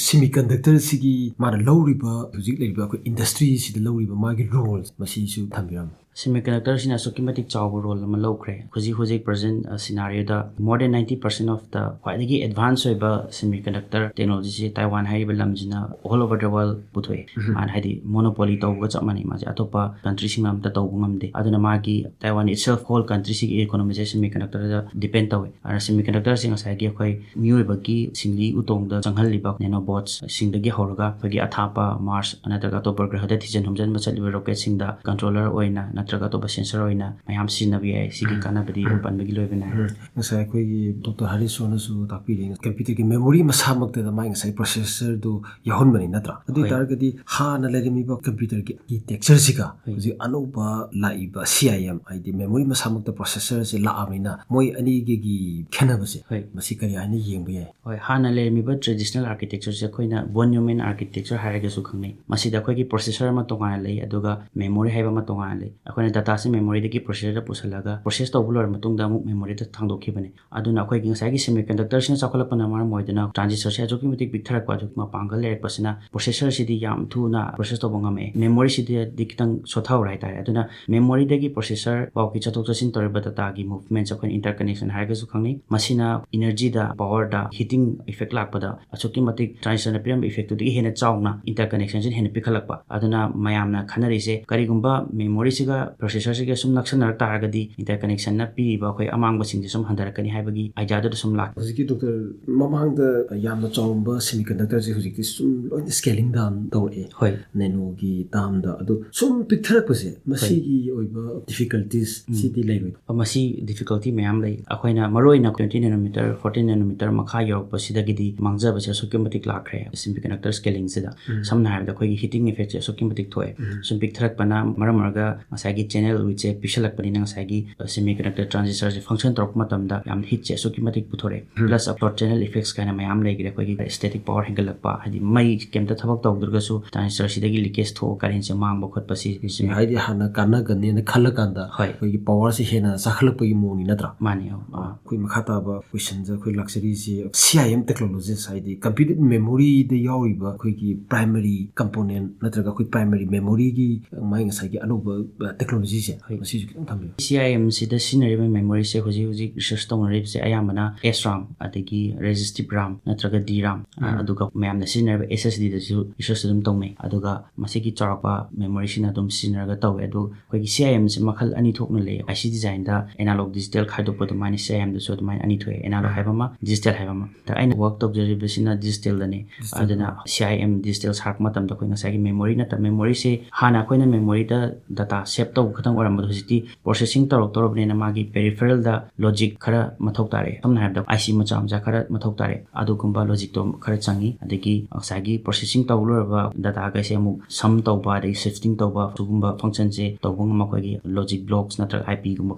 semiconductor ꯁꯤꯒꯤ ꯃꯥꯅ ꯂꯧꯔꯤꯕ, ꯍꯧꯖꯤꯛ ꯂꯩꯔꯤꯕ ꯑꯩꯈꯣꯏ industry ꯁꯤꯗ ꯂꯧꯔꯤꯕ ꯃꯥꯒꯤ role ꯃꯁꯤꯁꯨ ꯊꯝꯕꯤꯔꯝꯃꯨ꯫ Semiconductor ꯁꯤꯅ ꯑꯁꯨꯛꯀꯤ ꯃꯇꯤꯛ ꯆꯥꯎꯕ role ꯑꯃ ꯂꯧꯈ꯭ꯔꯦ꯫ ꯍꯧꯖꯤꯛ ꯍꯧꯖꯤꯛ present, ꯑ, scenario the more than ninety percent of the ꯈ꯭ꯋꯥꯏꯗꯒꯤ advance ꯑꯣꯏꯕ semiconductor technology ꯁꯤ Taiwan ꯍꯥꯏꯔꯤꯕ ꯂꯝꯁꯤꯅ all over the world ꯄꯨꯊꯣꯛꯑꯦ꯫ ꯃꯥꯅ ꯍꯥꯏꯗꯤ monopoly ꯇꯧꯕꯒ ꯆꯞ ꯃꯥꯟꯅꯩ꯫ ꯃꯥꯁꯦ ꯑꯇꯣꯞꯄ country ꯁꯤꯡꯅ ꯑꯝꯇ ꯇꯧꯕ ꯉꯝꯗꯦ꯫ ꯑꯗꯨꯅ ꯃꯥꯒꯤ Taiwan itself whole country ꯁꯤꯒꯤ economy ꯁꯦ semiconductor ꯗ depend ꯇꯧꯋꯦ꯫ ꯑꯗꯨꯅ semiconductor ꯁꯦ ꯉꯁꯥꯏꯒꯤ ꯑꯩꯈꯣꯏ ꯃꯤꯑꯣꯏꯕꯒꯤ ꯁꯤꯡꯂꯤ ꯎꯇꯣꯡꯗ ꯆꯪꯍꯜꯂꯤꯕ nanobots ꯁꯤꯡꯗꯒꯤ ꯍꯧꯔꯒ ꯑꯩꯈꯣꯏꯒꯤ ꯑꯊꯥꯞꯄ Mars ꯅꯠꯇ꯭ꯔꯒ ꯑꯇꯣꯞꯄ ꯒ꯭ꯔꯍꯗ ꯊꯤꯖꯤꯟ ꯍꯨꯝꯖꯤꯟꯕ ꯆꯠꯂꯤꯕ rocket ꯁꯤꯡꯗ controller ꯑꯣꯏꯅ ꯅꯠꯇ꯭ꯔꯒ ꯑꯇꯣꯞꯄ sensor ꯑꯣꯏꯅ ꯃꯌꯥꯝ ꯁꯤꯖꯤꯟꯅꯕ ꯌꯥꯏ꯫ ꯁꯤꯒꯤ ꯀꯥꯟꯅꯕꯗꯤ ꯄꯟꯕꯒꯤ ꯂꯣꯏꯕ ꯅꯥꯏꯔꯣꯏ꯫ ꯉꯁꯥꯏ ꯑꯩꯈꯣꯏꯒꯤ doctor ꯍꯔꯤꯁꯣꯅꯁꯨ ꯇꯥꯛꯄꯤꯔꯦ, computer ꯒꯤ memory ꯃꯁꯥꯃꯛꯇꯗ ꯃꯥꯏ ꯉꯁꯥꯏ processor ꯗꯨ ꯌꯥꯎꯍꯟꯕꯅꯤ ꯅꯠꯇ꯭ꯔꯥ? ꯑꯗꯨ ꯍꯣꯏ꯫ ꯑꯣꯏꯇꯥꯔꯒꯗꯤ ꯍꯥꯟꯅ ꯂꯩꯔꯝꯃꯤꯕ computer ꯒꯤ architecture ꯁꯤꯒ ꯍꯣꯏ꯫ ꯍꯧꯖꯤꯛ ꯑꯅꯧꯕ ꯂꯥꯛꯏꯕ C I M, ꯍꯥꯏꯗꯤ memory ꯃꯁꯥꯃꯛꯇ processor ꯁꯦ ꯂꯥꯛꯑꯕꯅꯤꯅ, ꯃꯣꯏ ꯑꯅꯤꯒꯤ ꯈꯦꯠꯅꯕꯁꯦ ꯍꯣꯏ꯫ ꯃꯁꯤ ꯀꯔꯤ ꯍꯥꯏꯅ ꯌꯦꯡꯕ ꯌꯥꯏ? ꯍꯣꯏ, ꯍꯥꯟꯅ ꯂꯩꯔꯝꯃꯤꯕ traditional architecture ꯁꯦ ꯑꯩꯈꯣꯏꯅ von Neumann architecture ꯍꯥꯏꯔꯒꯁꯨ ꯈꯪꯅꯩ꯫ ꯃꯁꯤꯗ ꯑꯩꯈꯣꯏꯒꯤ processor ꯑꯃ ꯇꯣꯉꯥꯟꯅ ꯂꯩ, ꯑꯗꯨꯒ memory ꯍꯥꯏꯕ ꯑꯃ ꯇꯣꯉꯥꯟꯅ ꯂꯩ꯫ ꯑꯩꯈꯣꯏꯅ ꯗꯇꯥꯁꯦ ꯃꯦꯃꯣꯔꯤꯗꯒꯤ ꯄ꯭ꯔꯣꯁꯦꯁꯔꯗ ꯄꯨꯁꯤꯜꯂꯒ ꯄ꯭ꯔꯣꯁꯦꯁ ꯇꯧꯕ ꯂꯣꯏꯔ ꯃꯇꯨꯡꯗ ꯑꯃꯨꯛ ꯃꯦꯃꯣꯔꯤꯗ ꯊꯥꯡꯗꯣꯛꯈꯤꯕꯅꯤ꯫ ꯑꯗꯨꯅ ꯑꯩꯈꯣꯏꯒꯤ ꯉꯁꯥꯏꯒꯤ ꯁꯦꯃꯤ ꯀꯟꯗꯛꯇꯔꯁꯤꯅ ꯆꯥꯎꯈꯠꯂꯛꯄꯅ ꯃꯔꯝ ꯑꯣꯏꯗꯨꯅ ꯇ꯭ꯔꯥꯟꯖꯤꯁꯇꯔꯁꯦ ꯑꯁꯨꯛꯀꯤ ꯃꯇꯤꯛ ꯄꯤꯛꯊꯔꯛꯄ, ꯑꯗꯨꯒꯤ ꯃꯄꯥꯡꯒꯜ ꯂꯩꯔꯛꯄꯁꯤꯅ ꯄ꯭ꯔꯣꯁꯦꯁꯔꯁꯤꯗꯤ ꯌꯥꯝ ꯊꯨꯅ ꯄ꯭ꯔꯣꯁꯦꯁ ꯇꯧꯕ ꯉꯝꯃꯛꯑꯦ, ꯃꯦꯃꯣꯔꯤꯁꯤꯗꯗꯤ ꯈꯤꯇꯪ ꯁꯣꯠꯊꯍꯧꯔꯦ ꯍꯥꯏꯇꯥꯔꯦ꯫ ꯑꯗꯨꯅ ꯃꯦꯃꯣꯔꯤꯗꯒꯤ ꯄ꯭ꯔꯣꯁꯦꯁꯔ ꯐꯥꯎꯒꯤ ꯆꯠꯊꯣꯛ ꯆꯠꯁꯤꯟ ꯇꯧꯔꯤꯕ ꯗꯇꯥꯒꯤ ꯃꯨꯚꯃꯦꯟꯁꯦ ꯑꯩꯈꯣꯏꯅ ꯏꯟꯇꯔꯀꯅꯦꯛꯁꯟ ꯍꯥꯏꯔꯒꯁꯨ ꯈꯪꯅꯩ꯫ ꯃꯁꯤꯅ ꯏꯅꯔꯖꯤꯗ, ꯄꯥꯋꯔꯗ, ꯍꯤꯇꯤꯡ ꯏꯐꯦꯛ ꯂꯥꯛꯄꯗ ꯑꯁꯨꯛꯀꯤ ꯃꯇꯤꯛ ꯇ꯭ꯔꯥꯟꯖꯤꯁꯇꯔꯅ ꯄꯤꯔꯝꯕ ꯏꯐꯦꯛꯇꯨꯗꯒꯤ ꯍꯦꯟꯅ ꯆꯥꯎꯅ ꯏꯟꯇꯔꯀꯅꯦꯛꯁꯟꯁꯤꯅ ꯍꯦꯟꯅ ꯄꯤꯈꯠꯂꯛꯄ꯫ ꯑꯗꯨꯅ ꯃꯌꯥꯝꯅ ꯈꯟꯅꯔꯤꯁꯦ, ꯀꯔꯤꯒꯨꯝꯕ ꯃꯦꯃꯣꯔꯤꯁꯤꯒ ꯄ꯭ꯔꯣꯁꯦꯁꯔꯁꯤꯒ ꯁꯨꯝ ꯅꯛꯁꯟꯅꯔꯛ ꯇꯥꯔꯒꯗꯤ ꯏꯟꯇꯔꯀꯅꯦꯛꯁꯟꯅ ꯄꯤꯔꯤꯕ ꯑꯩꯈꯣꯏ ꯑꯃꯥꯡꯕꯁꯤꯡꯁꯦ ꯁꯨꯝ ꯍꯟꯊꯔꯛꯀꯅꯤ ꯍꯥꯏꯕꯒꯤ ꯑꯥꯏꯗꯤꯌꯥꯗꯨꯗ ꯁꯨꯝ ꯂꯥꯛꯄ꯫ ꯍꯧꯖꯤꯛꯀꯤ ꯗꯣꯛꯇꯔ, ꯃꯃꯥꯡꯗ ꯌꯥꯝꯅ ꯆꯥꯎꯔꯝꯕ ꯁꯦꯃꯤ ꯀꯟꯗꯛꯇꯔꯁꯦ ꯍꯧꯖꯤꯛꯇꯤ ꯁꯨꯝ ꯂꯣꯏꯅ ꯁ꯭ꯀꯦꯂꯤꯡ ꯗꯥꯎꯟ ꯇꯧꯔꯛꯑꯦ꯫ ꯍꯣꯏ꯫ ꯅꯦꯅꯣꯒꯤ ꯇꯥꯝꯗ꯫ ꯑꯗꯣ ꯁꯨꯝ ꯄꯤꯛꯊꯔꯛꯄꯁꯦ, ꯃꯁꯤꯒꯤ ꯑꯣꯏꯕ ꯗꯤꯐꯤꯀꯜꯇꯤꯁ ꯎꯝ꯫ ꯁꯤꯗꯤ ꯂꯩꯔꯣꯏ? ꯑ, ꯃꯁꯤ ꯗꯤꯐꯤꯀꯜꯇꯤ ꯃꯌꯥꯝ ꯂꯩ꯫ ꯑꯩꯈꯣꯏꯅ ꯃꯔꯨꯑꯣꯏꯅ twenty nanometer, fourteen nanometer ꯃꯈꯥ ꯌꯧꯔꯛꯄꯁꯤꯗꯒꯤꯗꯤ ꯃꯥꯡꯖꯕꯁꯦ ꯑꯁꯨꯛꯀꯤ ꯃꯇꯤꯛ ꯂꯥꯛꯈ꯭ꯔꯦ ꯁꯦꯃꯤ ꯀꯟꯗꯛꯇꯔ ꯁ꯭ꯀꯦꯂꯤꯡꯁꯤꯗ꯫ ꯎꯝ꯫ ꯁꯝꯅ ꯍꯥꯏꯔꯕꯗ ꯑꯩꯈꯣꯏꯒꯤ ꯍꯤꯇꯤꯡ ꯏꯐꯦꯛꯁꯦ ꯑꯁꯨꯛꯀꯤ ꯃꯇꯤꯛ ꯊꯣꯛꯑꯦ꯫ ꯎꯝ꯫ ꯁꯨꯝ ꯄꯤꯛꯊꯔꯛꯄꯅ ꯃꯔꯝ ꯑꯣꯏꯔꯒ ꯉꯁꯥꯏꯒꯤ ꯆꯦꯅꯦꯜ ꯋꯤꯠꯁꯦ ꯄꯤꯛꯁꯜꯂꯛꯄꯅꯤꯅ ꯉꯁꯥꯏꯒꯤ, ꯑ, ꯁꯦꯃꯤ ꯀꯟꯗꯛꯇꯔ ꯇ꯭ꯔꯥꯟꯖꯤꯁꯇꯔꯁꯦ ꯐꯪꯁꯟ ꯇꯧꯔꯛꯄ ꯃꯇꯝꯗ ꯌꯥꯝ ꯍꯤꯠꯁꯦ ꯑꯁꯨꯛꯀꯤ ꯃꯇꯤꯛ ꯄꯨꯊꯣꯔꯛꯑꯦ꯫ ꯎꯝ꯫ ꯄ꯭ꯂꯁ ꯑꯞꯂꯣꯗ ꯆꯦꯅꯦꯜ ꯏꯐꯦꯛꯁ ꯀꯥꯏꯅ ꯃꯌꯥꯝ ꯂꯩꯈ꯭ꯔꯦ꯫ ꯑꯩꯈꯣꯏꯒꯤ ꯁ꯭ꯇꯦꯇꯤꯛ ꯄꯥꯋꯔ ꯍꯦꯟꯒꯠꯂꯛꯄ, ꯍꯥꯏꯗꯤ ꯃꯩ ꯀꯩꯝꯇ ꯊꯕꯛ ꯇꯧꯗ꯭ꯔꯒꯁꯨ ꯇ꯭ꯔꯥꯟꯖꯤꯁꯇꯔꯁꯤꯗꯒꯤ ꯂꯤꯀꯦꯖ ꯊꯣꯛꯑ ꯀꯔꯦꯟꯁꯦ ꯃꯥꯡꯕ ꯈꯣꯠꯄꯁꯤ꯫ ꯍꯥꯏꯗꯤ ꯍꯥꯟꯅ ꯀꯥꯟꯅꯒꯅꯦꯅ ꯈꯜꯂꯀꯥꯟꯗ ꯍꯣꯏ꯫ ꯑꯩꯈꯣꯏꯒꯤ ꯄꯥꯋꯔꯁꯦ ꯍꯦꯟꯅ ꯆꯥꯈꯠꯂꯛꯄꯒꯤ ꯃꯑꯣꯡꯅꯤ ꯅꯠꯇ꯭ꯔꯥ? ꯃꯥꯅꯦ, ꯑꯧ, ꯑꯧ꯫ ꯑꯩꯈꯣꯏ ꯃꯈꯥ ꯇꯥꯕ ꯀꯣꯏꯁꯟꯁꯦ ꯑꯩꯈꯣꯏ ꯂꯥꯛꯆꯔꯤꯁꯦ ꯁꯤ ꯑꯥꯏ ꯑꯦꯝ ꯇꯦꯛꯅꯣꯂꯣꯖꯤꯁ, ꯍꯥꯏꯗꯤ ꯀꯝꯄ꯭ꯌꯨꯇꯔ ꯃꯦꯃꯣꯔꯤꯗ ꯌꯥꯎꯔꯤꯕ ꯑꯩꯈꯣꯏꯒꯤ ꯄ꯭ꯔꯥꯏꯃꯔꯤ ꯀꯝꯄꯣꯅꯦꯟ ꯅꯠꯇ꯭ꯔꯒ ꯑꯩꯈꯣꯏ ꯄ꯭ꯔꯥꯏꯃꯔꯤ ꯃꯦꯃꯣꯔꯤꯒꯤ ꯃꯥꯒꯤ ꯉꯁꯥꯏꯒꯤ ꯑꯅꯧꯕ, ꯑ, ꯇꯦꯛꯅꯣꯂꯣꯖꯤꯁꯦ ꯍꯣꯏ꯫ ꯃꯁꯤꯁꯨ ꯈꯤꯇꯪ ꯊꯝꯕꯤꯌꯨ꯫ ꯁꯤ ꯑꯥꯏ ꯑꯦꯝꯁꯤꯗ ꯁꯤꯖꯤꯟꯅꯔꯤꯕ ꯃꯦꯃꯣꯔꯤꯁꯦ ꯍꯧꯖꯤꯛ ꯍꯧꯖꯤꯛ ꯔꯤꯁꯔꯁ ꯇꯧꯅꯔꯤꯕꯁꯦ ꯑꯌꯥꯝꯕꯅ ꯑꯦꯁ ꯔꯥꯝ, ꯑꯗꯒꯤ ꯔꯦꯖꯤꯁꯇꯤꯞ ꯔꯥꯝ ꯅꯠꯇ꯭ꯔꯒ ꯗꯤ ꯔꯥꯝ, ꯑ, ꯎꯝ꯫ ꯑꯗꯨꯒ ꯃꯌꯥꯝꯅ ꯁꯤꯖꯤꯟꯅꯔꯤꯕ ꯑꯦꯁ ꯑꯦꯁ ꯗꯤꯗꯁꯨ ꯔꯤꯁꯔꯁ ꯑꯗꯨꯝ ꯇꯧꯅꯩ꯫ ꯑꯗꯨꯒ ꯃꯁꯤꯒꯤ ꯆꯥꯎꯔꯥꯛꯄ ꯃꯦꯃꯣꯔꯤꯁꯤꯅ ꯑꯗꯨꯝ ꯁꯤꯖꯤꯟꯅꯔꯒ ꯇꯧꯋꯦ꯫ ꯑꯗꯨ ꯑꯩꯈꯣꯏꯒꯤ ꯁꯤ ꯑꯥꯏ ꯑꯦꯝꯁꯦ ꯃꯈꯜ ꯑꯅꯤ ꯊꯣꯛꯅ ꯂꯩ꯫ ꯑꯥꯏ ꯁꯤ ꯗꯤꯖꯥꯏꯟꯗ ꯑꯦꯅꯥꯂꯣꯛ ꯗꯤꯖꯤꯇꯦꯜ ꯈꯥꯏꯗꯣꯛꯄ ꯑꯗꯨꯃꯥꯏꯅ ꯁꯤ ꯑꯥꯏ ꯑꯦꯝꯗꯁꯨ ꯑꯗꯨꯃꯥꯏꯅ ꯑꯅꯤ ꯊꯣꯛꯑꯦ, ꯑꯦꯅꯥꯂꯣꯛ ꯍꯥꯏꯕ ꯑꯃ, ꯗꯤꯖꯤꯇꯦꯜ ꯍꯥꯏꯕ ꯑꯃ꯫ ꯑꯗ ꯑꯩꯅ ꯋꯥꯔꯛ ꯇꯧꯖꯔꯤꯕꯁꯤꯅ ꯗꯤꯖꯤꯇꯦꯜꯗꯅꯤ꯫ ꯗꯤꯖꯤꯇꯦꯜ꯫ ꯑꯗꯨꯅ ꯁꯤ ꯑꯥꯏ ꯑꯦꯝ ꯗꯤꯖꯤꯇꯦꯜ ꯁꯥꯔꯛꯄ ꯃꯇꯝꯗ ꯑꯩꯈꯣꯏ ꯉꯁꯥꯏꯒꯤ ꯃꯦꯃꯣꯔꯤ ꯅꯠꯇꯕ, ꯃꯦꯃꯣꯔꯤꯁꯦ ꯍꯥꯟꯅ ꯑꯩꯈꯣꯏꯅ ꯃꯦꯃꯣꯔꯤꯗ ꯗꯇꯥ ꯁꯦꯞ ꯇꯧꯕ ꯈꯛꯇꯪ ꯑꯣꯏꯔꯝꯕꯗꯣ ꯍꯧꯖꯤꯛꯇꯤ ꯄ꯭ꯔꯣꯁꯦꯁꯤꯡ ꯇꯧꯔꯛꯇꯧꯔꯕꯅꯤꯅ ꯃꯥꯒꯤ ꯄꯦꯔꯤꯐꯦꯔꯦꯜꯗ ꯂꯣꯖꯤꯛ ꯈꯔ ꯃꯊꯧ ꯇꯥꯔꯛꯑꯦ꯫ ꯁꯝꯅ ꯍꯥꯏꯔꯕꯗ ꯑꯥꯏ ꯁꯤ ꯃꯆꯥ ꯃꯆꯥ ꯈꯔ ꯃꯊꯧ ꯇꯥꯔꯛꯑꯦ꯫ ꯑꯗꯨꯒꯨꯝꯕ ꯂꯣꯖꯤꯛꯇꯣ ꯈꯔ ꯆꯪꯉꯤ꯫ ꯑꯗꯒꯤ ꯉꯁꯥꯏꯒꯤ ꯄ꯭ꯔꯣꯁꯦꯁꯤꯡ ꯇꯧ ꯂꯣꯏꯔꯕ ꯗꯇꯥꯈꯩꯁꯦ ꯑꯃꯨꯛ ꯁꯝ ꯇꯧꯕ, ꯑꯗꯒꯤ ꯁꯤꯐꯇꯤꯡ ꯇꯧꯕ, ꯁꯤꯒꯨꯝꯕ ꯐꯪꯁꯟꯁꯦ ꯇꯧꯕ ꯉꯝꯕ ꯑꯩꯈꯣꯏꯒꯤ ꯂꯣꯖꯤꯛ ꯕ꯭ꯂꯣꯛꯁ ꯅꯠꯇ꯭ꯔꯒ ꯑꯥꯏ ꯄꯤꯒꯨꯝꯕ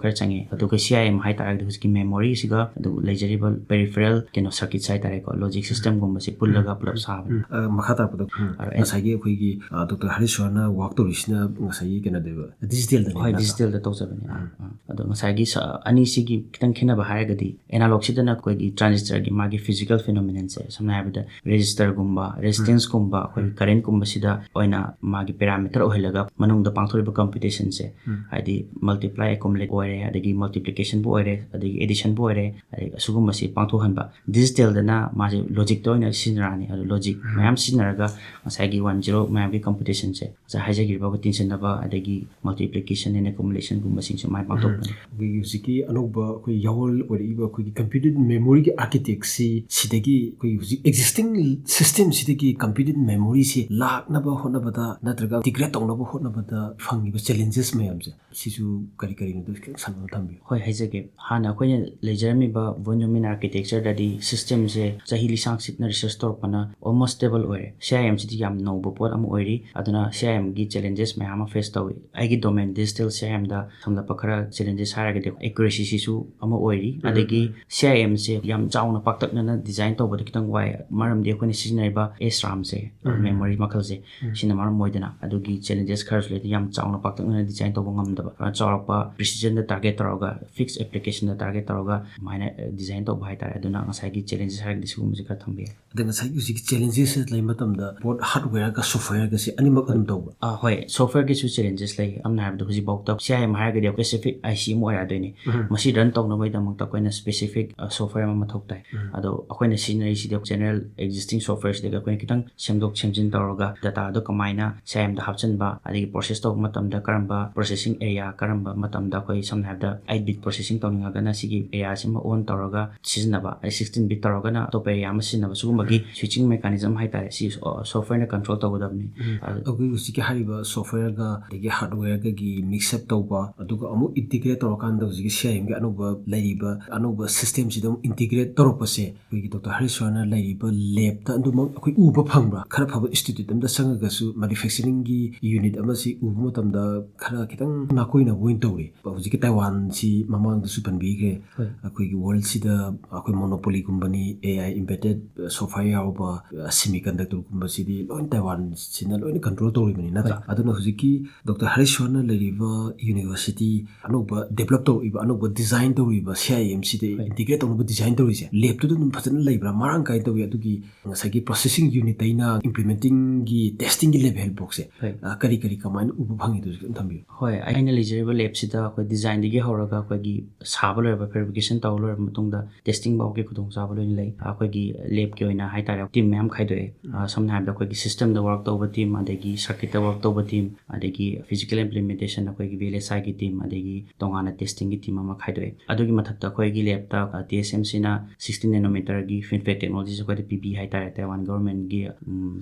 ꯈꯔ ꯆꯪꯉꯦ꯫ ꯑꯗꯨꯒ ꯁꯤ ꯑꯥꯏ ꯑꯦꯝ ꯍꯥꯏ ꯇꯥꯔꯒꯗꯤ ꯍꯧꯖꯤꯛꯀꯤ ꯃꯦꯃꯣꯔꯤꯁꯤꯒ ꯑꯗꯨ ꯂꯩꯖꯔꯤꯕ ꯄꯦꯔꯤꯐꯦꯔꯦꯜ ꯀꯩꯅꯣ ꯁꯔꯀꯤꯠꯁ ꯍꯥꯏ ꯇꯥꯔꯦꯀꯣ, ꯂꯣꯖꯤꯛ ꯁꯤꯁꯇꯦꯝꯒꯨꯝꯕꯁꯦ ꯄꯨꯜꯂꯒ ꯄꯨꯂꯞ ꯁꯥꯕꯅꯤ꯫ ꯎꯝ, ꯑ, ꯃꯈꯥ ꯇꯥꯔꯛꯄꯗ, ꯎꯝ, ꯑꯗꯣ ꯑꯩꯅ ꯉꯁꯥꯏꯒꯤ ꯑꯩꯈꯣꯏꯒꯤ, ꯑ, ꯗꯣꯛꯇꯔ ꯍꯔꯤꯁ꯭ꯋꯔꯅ ꯋꯥꯛ ꯇꯧꯔꯤꯁꯤꯅ ꯉꯁꯥꯏꯒꯤ ꯀꯩꯅꯣꯗꯣ, ꯗꯤꯖꯤꯇꯦꯜꯗꯅꯤ ꯍꯣꯏ, ꯗꯤꯖꯤꯇꯦꯜꯗ ꯇꯧꯖꯕꯅꯦ꯫ ꯑꯥ, ꯑꯥ꯫ ꯑꯗꯣ ꯉꯁꯥꯏꯒꯤ ꯁ- ꯑꯅꯤꯁꯤꯒꯤ ꯈꯤꯇꯪ ꯈꯦꯠꯅꯕ ꯍꯥꯏꯔꯒꯗꯤ, ꯑꯦꯅꯥꯂꯣꯛꯁꯤꯗꯅ ꯑꯩꯈꯣꯏꯒꯤ ꯇ꯭ꯔꯥꯟꯖꯤꯁꯇꯔꯒꯤ ꯃꯥꯒꯤ ꯐꯤꯖꯤꯀꯦꯜ ꯐꯤꯅꯣꯃꯤꯅꯟꯁꯦ, ꯁꯝꯅ ꯍꯥꯏꯔꯕꯗ ꯔꯦꯖꯤꯁꯇꯔꯒꯨꯝꯕ, ꯔꯦꯁꯤꯁꯇꯦꯟꯁꯀꯨꯝꯕ, ꯑꯩꯈꯣꯏꯒꯤ ꯀꯔꯦꯟꯀꯨꯝꯕꯁꯤꯗ ꯑꯣꯏꯅ ꯃꯥꯒꯤ ꯄꯦꯔꯥꯃꯤꯇꯔ ꯑꯣꯏꯍꯜꯂꯒ ꯃꯅꯨꯡꯗ ꯄꯥꯡꯊꯣꯛꯂꯤꯕ ꯀꯝꯄ꯭ꯌꯨꯇꯦꯁꯟꯁꯦ, ꯍꯥꯏꯗꯤ ꯃꯜꯇꯤꯄ꯭ꯂꯥꯏ ꯑꯦꯀꯨꯃꯨꯂꯦꯠ ꯑꯣꯏꯔꯦ, ꯑꯗꯒꯤ ꯃꯜꯇꯤꯄ꯭ꯂꯤꯀꯦꯁꯟꯕꯨ ꯑꯣꯏꯔꯦ, ꯑꯗꯒꯤ ꯑꯦꯗꯤꯁꯟꯕꯨ ꯑꯣꯏꯔꯦ, ꯑꯗꯒꯤ ꯑꯁꯤꯒꯨꯝꯕꯁꯤ ꯄꯥꯡꯊꯣꯛꯍꯟꯕ꯫ ꯗꯤꯖꯤꯇꯦꯜꯗꯅ ꯃꯥꯁꯦ ꯂꯣꯖꯤꯛꯇ ꯑꯣꯏꯅ ꯁꯤꯖꯤꯟꯅꯔꯛꯑꯅꯤ꯫ ꯑꯗꯣ ꯂꯣꯖꯤꯛ ꯃꯌꯥꯝ ꯁꯤꯖꯤꯟꯅꯔꯒ ꯉꯁꯥꯏꯒꯤ ꯋꯥꯟ ꯖꯤꯔꯣ ꯃꯌꯥꯝꯒꯤ ꯀꯝꯄ꯭ꯌꯨꯇꯦꯁꯟꯁꯦ, ꯉꯁꯥꯏ ꯍꯥꯏꯖꯈꯤꯕ ꯇꯤꯟꯁꯤꯟꯅꯕ, ꯑꯗꯒꯤ ꯃꯜꯇꯤꯄ꯭ꯂꯤꯀꯦꯁꯟ ꯑꯦꯟ ꯑꯦꯀꯨꯃꯨꯂꯦꯁꯟꯒꯨꯝꯕꯁꯤꯡꯁꯨ ꯃꯥꯏ ꯄꯥꯛꯊꯣꯛꯄꯅꯤ꯫ ꯑꯩꯈꯣꯏꯒꯤ ꯍꯧꯖꯤꯛꯀꯤ ꯑꯅꯧꯕ ꯑꯩꯈꯣꯏ ꯌꯥꯋꯜ ꯑꯣꯏꯔꯛꯏꯕ ꯑꯩꯈꯣꯏꯒꯤ ꯀꯝꯄ꯭ꯌꯨꯇꯔ ꯃꯦꯃꯣꯔꯤꯒꯤ ꯑꯥꯔꯀꯤꯇꯦꯛꯁꯤ, ꯁꯤꯗꯒꯤ ꯑꯩꯈꯣꯏꯒꯤ ꯍꯧꯖꯤꯛ ꯑꯦꯛꯖꯤꯁꯇꯤꯡ ꯁꯤꯁꯇꯦꯝꯁꯤꯗꯒꯤ ꯀꯝꯄ꯭ꯌꯨꯇꯔ ꯃꯦꯃꯣꯔꯤꯁꯤ ꯂꯥꯛꯅꯕ ꯍꯣꯠꯅꯕꯗ ꯅꯠꯇ꯭ꯔꯒ ꯏꯟꯇꯤꯒ꯭ꯔꯦꯠ ꯇꯧꯅꯕ ꯍꯣꯠꯅꯕꯗ ꯐꯪꯉꯤꯕ ꯆꯦꯂꯦꯟꯖꯦꯁ ꯃꯌꯥꯝꯁꯦ, ꯁꯤꯁꯨ ꯀꯔꯤ ꯀꯔꯤꯅꯣꯗꯣ ꯈꯤꯇꯪ ꯁꯟꯗꯣꯛꯅ ꯊꯝꯕꯤꯌꯨ꯫ ꯍꯣꯏ, ꯍꯥꯏꯖꯒꯦ꯫ ꯍꯥꯟꯅ ꯑꯩꯈꯣꯏꯅ ꯂꯩꯖꯔꯝꯃꯤꯕ ꯚꯣꯟ ꯅ꯭ꯌꯨꯃꯦꯟ ꯑꯥꯔꯀꯤꯇꯦꯛꯆꯔꯗꯗꯤ ꯁꯤꯁꯇꯦꯝꯁꯦ ꯆꯍꯤ ꯂꯤꯁꯥꯡ ꯁꯤꯠꯅ ꯔꯤꯁꯔꯁ ꯇꯧꯔꯛꯄꯅ ꯑꯣꯜꯃꯣꯁ ꯁ꯭ꯇꯦꯕꯜ ꯑꯣꯏꯔꯦ꯫ ꯁꯤ ꯑꯥꯏ ꯑꯦꯝꯁꯤꯗꯤ ꯌꯥꯝ ꯅꯧꯕ ꯄꯣꯠ ꯑꯃ ꯑꯣꯏꯔꯤ, ꯑꯗꯨꯅ ꯁꯤ ꯑꯥꯏ ꯑꯦꯝꯒꯤ ꯆꯦꯂꯦꯟꯖꯦꯁ ꯃꯌꯥꯝ ꯑꯃ ꯐꯦꯁ ꯇꯧꯏ꯫ ꯑꯩꯒꯤ ꯗꯣꯃꯦꯟ ꯗꯤꯖꯤꯇꯦꯜ ꯁꯤ ꯑꯥꯏ ꯑꯦꯝꯗ ꯊꯝꯂꯛꯄ ꯈꯔ ꯆꯦꯂꯦꯟꯖꯦꯁ ꯍꯥꯏꯔꯒꯗꯤ ꯑꯦꯀꯨꯔꯦꯁꯤꯁꯤꯁꯨ ꯑꯃ ꯑꯣꯏꯔꯤ, ꯑꯗꯒꯤ ꯁꯤ ꯑꯥꯏ ꯑꯦꯝꯁꯦ ꯌꯥꯝ ꯆꯥꯎꯅ ꯄꯥꯛꯇꯛꯅꯅ ꯗꯤꯖꯥꯏꯟ ꯇꯧꯕꯗ ꯈꯤꯇꯪ ꯋꯥꯏ, ꯃꯔꯝꯗꯤ ꯑꯩꯈꯣꯏꯅ ꯁꯤꯖꯤꯟꯅꯔꯤꯕ ꯑꯦꯁ ꯔꯥꯝꯁꯦ, ꯃꯦꯃꯣꯔꯤ ꯃꯈꯜꯁꯦ, ꯁꯤꯅ ꯃꯔꯝ ꯑꯣꯏꯗꯅ ꯑꯗꯨꯒꯤ ꯆꯦꯂꯦꯟꯖꯦꯁ ꯈꯔꯁꯨ ꯂꯩ꯫ ꯌꯥꯝ ꯆꯥꯎꯅ ꯄꯥꯛꯇꯛꯅꯅ ꯗꯤꯖꯥꯏꯟ ꯇꯧꯕ ꯉꯝꯗꯕ, ꯈꯔ ꯆꯥꯎꯔꯛꯄ ꯄ꯭ꯔꯤꯁꯤꯖꯟꯗ ꯇꯥꯔꯒꯦꯠ ꯇꯧꯔꯒ, ꯐꯤꯛꯁ ꯑꯦꯄ꯭ꯂꯤꯀꯦꯁꯟꯗ ꯇꯥꯔꯒꯦꯠ ꯇꯧꯔꯒ ꯑꯗꯨꯃꯥꯏꯅ ꯗꯤꯖꯥꯏꯟ ꯇꯧꯕ ꯍꯥꯏꯇꯥꯔꯦ꯫ ꯑꯗꯨꯅ ꯉꯁꯥꯏꯒꯤ ꯆꯦꯂꯦꯟꯖꯦꯁ ꯍꯥꯏꯔꯒꯗꯤ ꯁꯤꯒꯨꯝꯕꯁꯦ ꯈꯔ ꯊꯝꯕ ꯌꯥꯏ꯫ ꯑꯗ ꯉꯁꯥꯏꯒꯤ ꯍꯧꯖꯤꯛꯀꯤ ꯆꯦꯂꯦꯟꯖꯦꯁ ꯂꯩ ꯃꯇꯝꯗ ꯕꯣꯠ ꯍꯥꯔꯗꯋꯦꯌꯔꯒ ꯁꯣꯐꯋꯦꯌꯔꯒꯁꯦ ꯑꯅꯤꯃꯛ ꯑꯗꯨꯝ ꯇꯧꯕ? ꯑꯥ, ꯍꯣꯏ, ꯁꯣꯐꯋꯦꯌꯔꯒꯤꯁꯨ ꯆꯦꯂꯦꯟꯖꯦꯁ ꯂꯩ꯫ ꯁꯝꯅ ꯍꯥꯏꯔꯕꯗ ꯍꯧꯖꯤꯛꯐꯥꯎꯗ ꯁꯤ ꯑꯥꯏ ꯑꯦꯝ ꯍꯥꯏꯔꯒꯗꯤ ꯁ꯭ꯄꯦꯁꯤꯐꯤꯛ ꯑꯥꯏ ꯁꯤ ꯑꯃ ꯑꯣꯏꯔꯛꯑꯗꯣꯏꯅꯤ꯫ ꯃꯁꯤ ꯔꯟ ꯇꯧꯅꯕꯒꯤꯗꯃꯛꯇ ꯑꯩꯈꯣꯏꯅ ꯁ꯭ꯄꯦꯁꯤꯐꯤꯛ ꯁꯣꯐꯋꯦꯌꯔ ꯑꯃ ꯃꯊꯧ ꯇꯥꯏ꯫ ꯑꯗꯣ ꯑꯩꯈꯣꯏꯅ ꯁꯤꯖꯤꯟꯅꯔꯤꯁꯤꯗꯤ ꯖꯦꯅꯔꯦꯜ ꯑꯦꯛꯖꯤꯁꯇꯤꯡ ꯁꯣꯐꯋꯦꯌꯔꯁꯤꯗꯒꯤ ꯑꯩꯈꯣꯏꯅ ꯈꯤꯇꯪ ꯁꯦꯝꯗꯣꯛ ꯁꯦꯝꯖꯤꯟ ꯇꯧꯔꯒ ꯗꯇꯥꯗꯣ ꯀꯃꯥꯏꯅ ꯁꯤ ꯑꯥꯏ ꯑꯦꯝꯗ ꯍꯥꯞꯆꯤꯟꯕ, ꯑꯗꯒꯤ ꯄ꯭ꯔꯣꯁꯦꯁ ꯇꯧꯕ ꯃꯇꯝꯗ ꯀꯔꯝꯕ ꯄ꯭ꯔꯣꯁꯦꯁꯤꯡ ꯑꯦꯔꯤꯌꯥ, ꯀꯔꯝꯕ ꯃꯇꯝꯗ ꯑꯩꯈꯣꯏ ꯁꯝꯅ ꯍꯥꯏꯔꯕꯗ ꯑꯩꯠ ꯕꯤꯠ ꯄ꯭ꯔꯣꯁꯦꯁꯤꯡ ꯇꯧꯅꯤꯡꯉꯒꯅ ꯁꯤꯒꯤ ꯑꯦꯔꯤꯌꯥꯁꯤꯃ ꯑꯣꯟ ꯇꯧꯔꯒ ꯁꯤꯖꯤꯟꯅꯕ, ꯑꯗꯩ ꯁꯤꯛꯁꯇꯤꯟ ꯕꯤꯠ ꯇꯧꯔꯒꯅ ꯑꯇꯣꯞꯄ ꯑꯦꯔꯤꯌꯥ ꯑꯃ ꯁꯤꯖꯤꯟꯅꯕ, ꯁꯤꯒꯨꯝꯕꯒꯤ ꯁ꯭ꯋꯤꯆꯤꯡ ꯃꯦꯀꯥꯅꯤꯖꯝ ꯍꯥꯏꯇꯥꯔꯦ, ꯁꯤ ꯁꯣꯐꯋꯦꯌꯔꯅ ꯀꯟꯇ꯭ꯔꯣꯜ ꯇꯧꯒꯗꯕꯅꯤ꯫ ꯑꯗꯨ ꯑꯩꯈꯣꯏ ꯍꯧꯖꯤꯛꯀꯤ ꯍꯥꯏꯔꯤꯕ ꯁꯣꯐꯋꯦꯌꯔꯒ ꯑꯗꯒꯤ ꯍꯥꯔꯗꯋꯦꯌꯔꯒꯒꯤ ꯃꯤꯛꯁ ꯑꯞ ꯇꯧꯕ, ꯑꯗꯨꯒ ꯑꯃꯨꯛ ꯏꯟꯇꯤꯒ꯭ꯔꯦꯠ ꯇꯧꯔꯀꯥꯟꯗ ꯍꯧꯖꯤꯛꯀꯤ ꯁꯤ ꯑꯥꯏ ꯑꯦꯝꯒꯤ ꯑꯅꯧꯕ ꯂꯩꯔꯤꯕ ꯑꯅꯧꯕ ꯁꯤꯁꯇꯦꯝꯁꯤꯗ ꯑꯃꯨꯛ ꯏꯟꯇꯤꯒ꯭ꯔꯦꯠ ꯇꯧꯔꯛꯄꯁꯦ, ꯑꯩꯈꯣꯏꯒꯤ ꯗꯣꯛꯇꯔ ꯍꯔꯤꯁ ꯁꯣꯔꯅ ꯂꯩꯔꯤꯕ ꯂꯦꯞꯇ ꯑꯗꯨꯃꯛ ꯑꯩꯈꯣꯏ ꯎꯕ ꯐꯪꯕ꯭ꯔꯥ? ꯈꯔ ꯐꯕ ꯏꯟꯁꯇꯤꯇ꯭ꯌꯨꯠ ꯑꯃꯗ ꯆꯪꯉꯒꯁꯨ ꯃꯦꯅꯨꯐꯦꯛꯆꯔꯤꯡꯒꯤ ꯌꯨꯅꯤꯠ ꯑꯃꯁꯤ ꯎꯕ ꯃꯇꯝꯗ ꯈꯔ ꯈꯤꯇꯪ ꯅꯥꯀꯣꯏꯅꯕ ꯑꯣꯏꯅ ꯇꯧꯔꯤ꯫ ꯍꯧꯖꯤꯛꯀꯤ ꯇꯥꯏꯋꯥꯟꯁꯤ ꯃꯃꯥꯡꯗꯁꯨ ꯄꯟꯕꯤꯈ꯭ꯔꯦ꯫ ꯍꯣꯏ꯫ ꯑꯩꯈꯣꯏꯒꯤ ꯋꯥꯔꯜꯁꯤꯗ ꯑꯩꯈꯣꯏ ꯃꯣꯅꯣꯄꯣꯂꯤꯒꯨꯝꯕꯅꯤ, ꯑꯦ ꯑꯥꯏ ꯏꯝꯕꯦꯗꯦꯠ ꯁꯣꯐꯋꯦꯌꯔ ꯌꯥꯎꯕ ꯁꯤꯃꯤ ꯀꯟꯗꯛꯇꯔꯒꯨꯝꯕꯁꯤꯗꯤ ꯂꯣꯏꯅ ꯇꯥꯏꯋꯥꯟꯁꯤꯅ ꯂꯣꯏꯅ ꯀꯟꯇ꯭ꯔꯣꯜ ꯇꯧꯔꯤꯕꯅꯤ, ꯅꯠꯇ꯭ꯔꯥ? ꯍꯣꯏ꯫ ꯑꯗꯨꯅ ꯍꯧꯖꯤꯛꯀꯤ ꯗꯣꯛꯇꯔ ꯍꯔꯤꯁ ꯁꯣꯔꯅ ꯂꯩꯔꯤꯕ ꯌꯨꯅꯤꯚꯔꯁꯤꯇꯤ ꯑꯅꯧꯕ ꯗꯦꯕꯂꯞ ꯇꯧꯔꯛꯏꯕ, ꯑꯅꯧꯕ ꯗꯤꯖꯥꯏꯟ ꯇꯧꯔꯤꯕ ꯁꯤ ꯑꯥꯏ ꯑꯦꯝ ꯁꯤꯗ ꯏꯟꯇꯤꯒ꯭ꯔꯦꯠ ꯇꯧꯅꯕ ꯗꯤꯖꯥꯏꯟ ꯇꯧꯔꯤꯁꯦ, ꯂꯦꯞꯇꯨꯗ ꯑꯗꯨꯝ ꯐꯖꯅ ꯂꯩꯕ꯭ꯔꯥ, ꯃꯔꯥꯡ ꯀꯥꯏꯅ ꯇꯧꯏ? ꯑꯗꯨꯒꯤ ꯉꯁꯥꯏꯒꯤ ꯄ꯭ꯔꯣꯁꯦꯁꯤꯡ ꯌꯨꯅꯤꯠꯇꯩꯅ ꯏꯝꯄ꯭ꯂꯤꯃꯦꯟꯇꯤꯡꯒꯤ, ꯇꯦꯁꯇꯤꯡꯒꯤ ꯂꯦꯚꯦꯜ ꯐꯥꯎꯁꯦ, ꯍꯣꯏ꯫ ꯑ, ꯀꯔꯤ ꯀꯔꯤ ꯀꯃꯥꯏꯅ ꯎꯕ ꯐꯪꯉꯤꯗꯨꯁꯨ ꯈꯤꯇꯪ ꯊꯝꯕꯤꯌꯨ꯫ ꯍꯣꯏ, ꯑꯩꯅ ꯂꯩꯖꯔꯤꯕ ꯂꯦꯞꯁꯤꯗ ꯑꯩꯈꯣꯏ ꯗꯤꯖꯥꯏꯟꯗꯒꯤ ꯍꯧꯔꯒ ꯑꯩꯈꯣꯏꯒꯤ ꯁꯥꯕ ꯂꯣꯏꯔꯕ, ꯐꯦꯕ꯭ꯔꯤꯀꯦꯁꯟ ꯇꯧꯕ ꯂꯣꯏꯔꯕ ꯃꯇꯨꯡꯗ ꯇꯦꯁꯇꯤꯡ ꯐꯥꯎꯒꯤ ꯈꯨꯗꯣꯡꯆꯥꯕ ꯂꯣꯏꯅ ꯂꯩ꯫ ꯑꯩꯈꯣꯏꯒꯤ ꯂꯦꯞꯀꯤ ꯑꯣꯏꯅ ꯍꯥꯏꯇꯥꯔꯦ, ꯇꯤꯝ ꯃꯌꯥꯝ ꯈꯥꯏꯗꯣꯛꯑꯦ꯫ ꯑ, ꯁꯝꯅ ꯍꯥꯏꯔꯕꯗ ꯑꯩꯈꯣꯏꯒꯤ ꯁꯤꯁꯇꯦꯝꯗ ꯋꯥꯔꯛ ꯇꯧꯕ ꯇꯤꯝ, ꯑꯗꯒꯤ ꯁꯔꯀꯤꯠꯇ ꯋꯥꯔꯛ ꯇꯧꯕ ꯇꯤꯝ, ꯑꯗꯒꯤ ꯐꯤꯖꯤꯀꯦꯜ ꯏꯝꯄ꯭ꯂꯤꯃꯦꯟꯇꯦꯁꯟ ꯑꯩꯈꯣꯏꯒꯤ ꯚꯤ ꯑꯦꯜ ꯑꯦꯁ ꯑꯥꯏꯒꯤ ꯇꯤꯝ, ꯑꯗꯒꯤ ꯇꯣꯉꯥꯟꯅ ꯇꯦꯁꯇꯤꯡꯒꯤ ꯇꯤꯝ ꯑꯃ ꯈꯥꯏꯗꯣꯛꯑꯦ꯫ ꯑꯗꯨꯒꯤ ꯃꯊꯛꯇ ꯑꯩꯈꯣꯏꯒꯤ ꯂꯦꯞꯇ ꯇꯤ ꯑꯦꯁ ꯑꯦꯝ ꯁꯤꯅ ꯁꯤꯛꯁꯇꯤꯟ ꯅꯦꯅꯣꯃꯤꯇꯔꯒꯤ ꯐꯤꯟꯐꯦꯠ ꯇꯦꯛꯅꯣꯂꯣꯖꯤꯁꯦ ꯑꯩꯈꯣꯏꯗ ꯄꯤꯕꯤ ꯍꯥꯏꯇꯥꯔꯦ, ꯇꯥꯏꯋꯥꯟ ꯒꯣꯔꯃꯦꯟꯒꯤ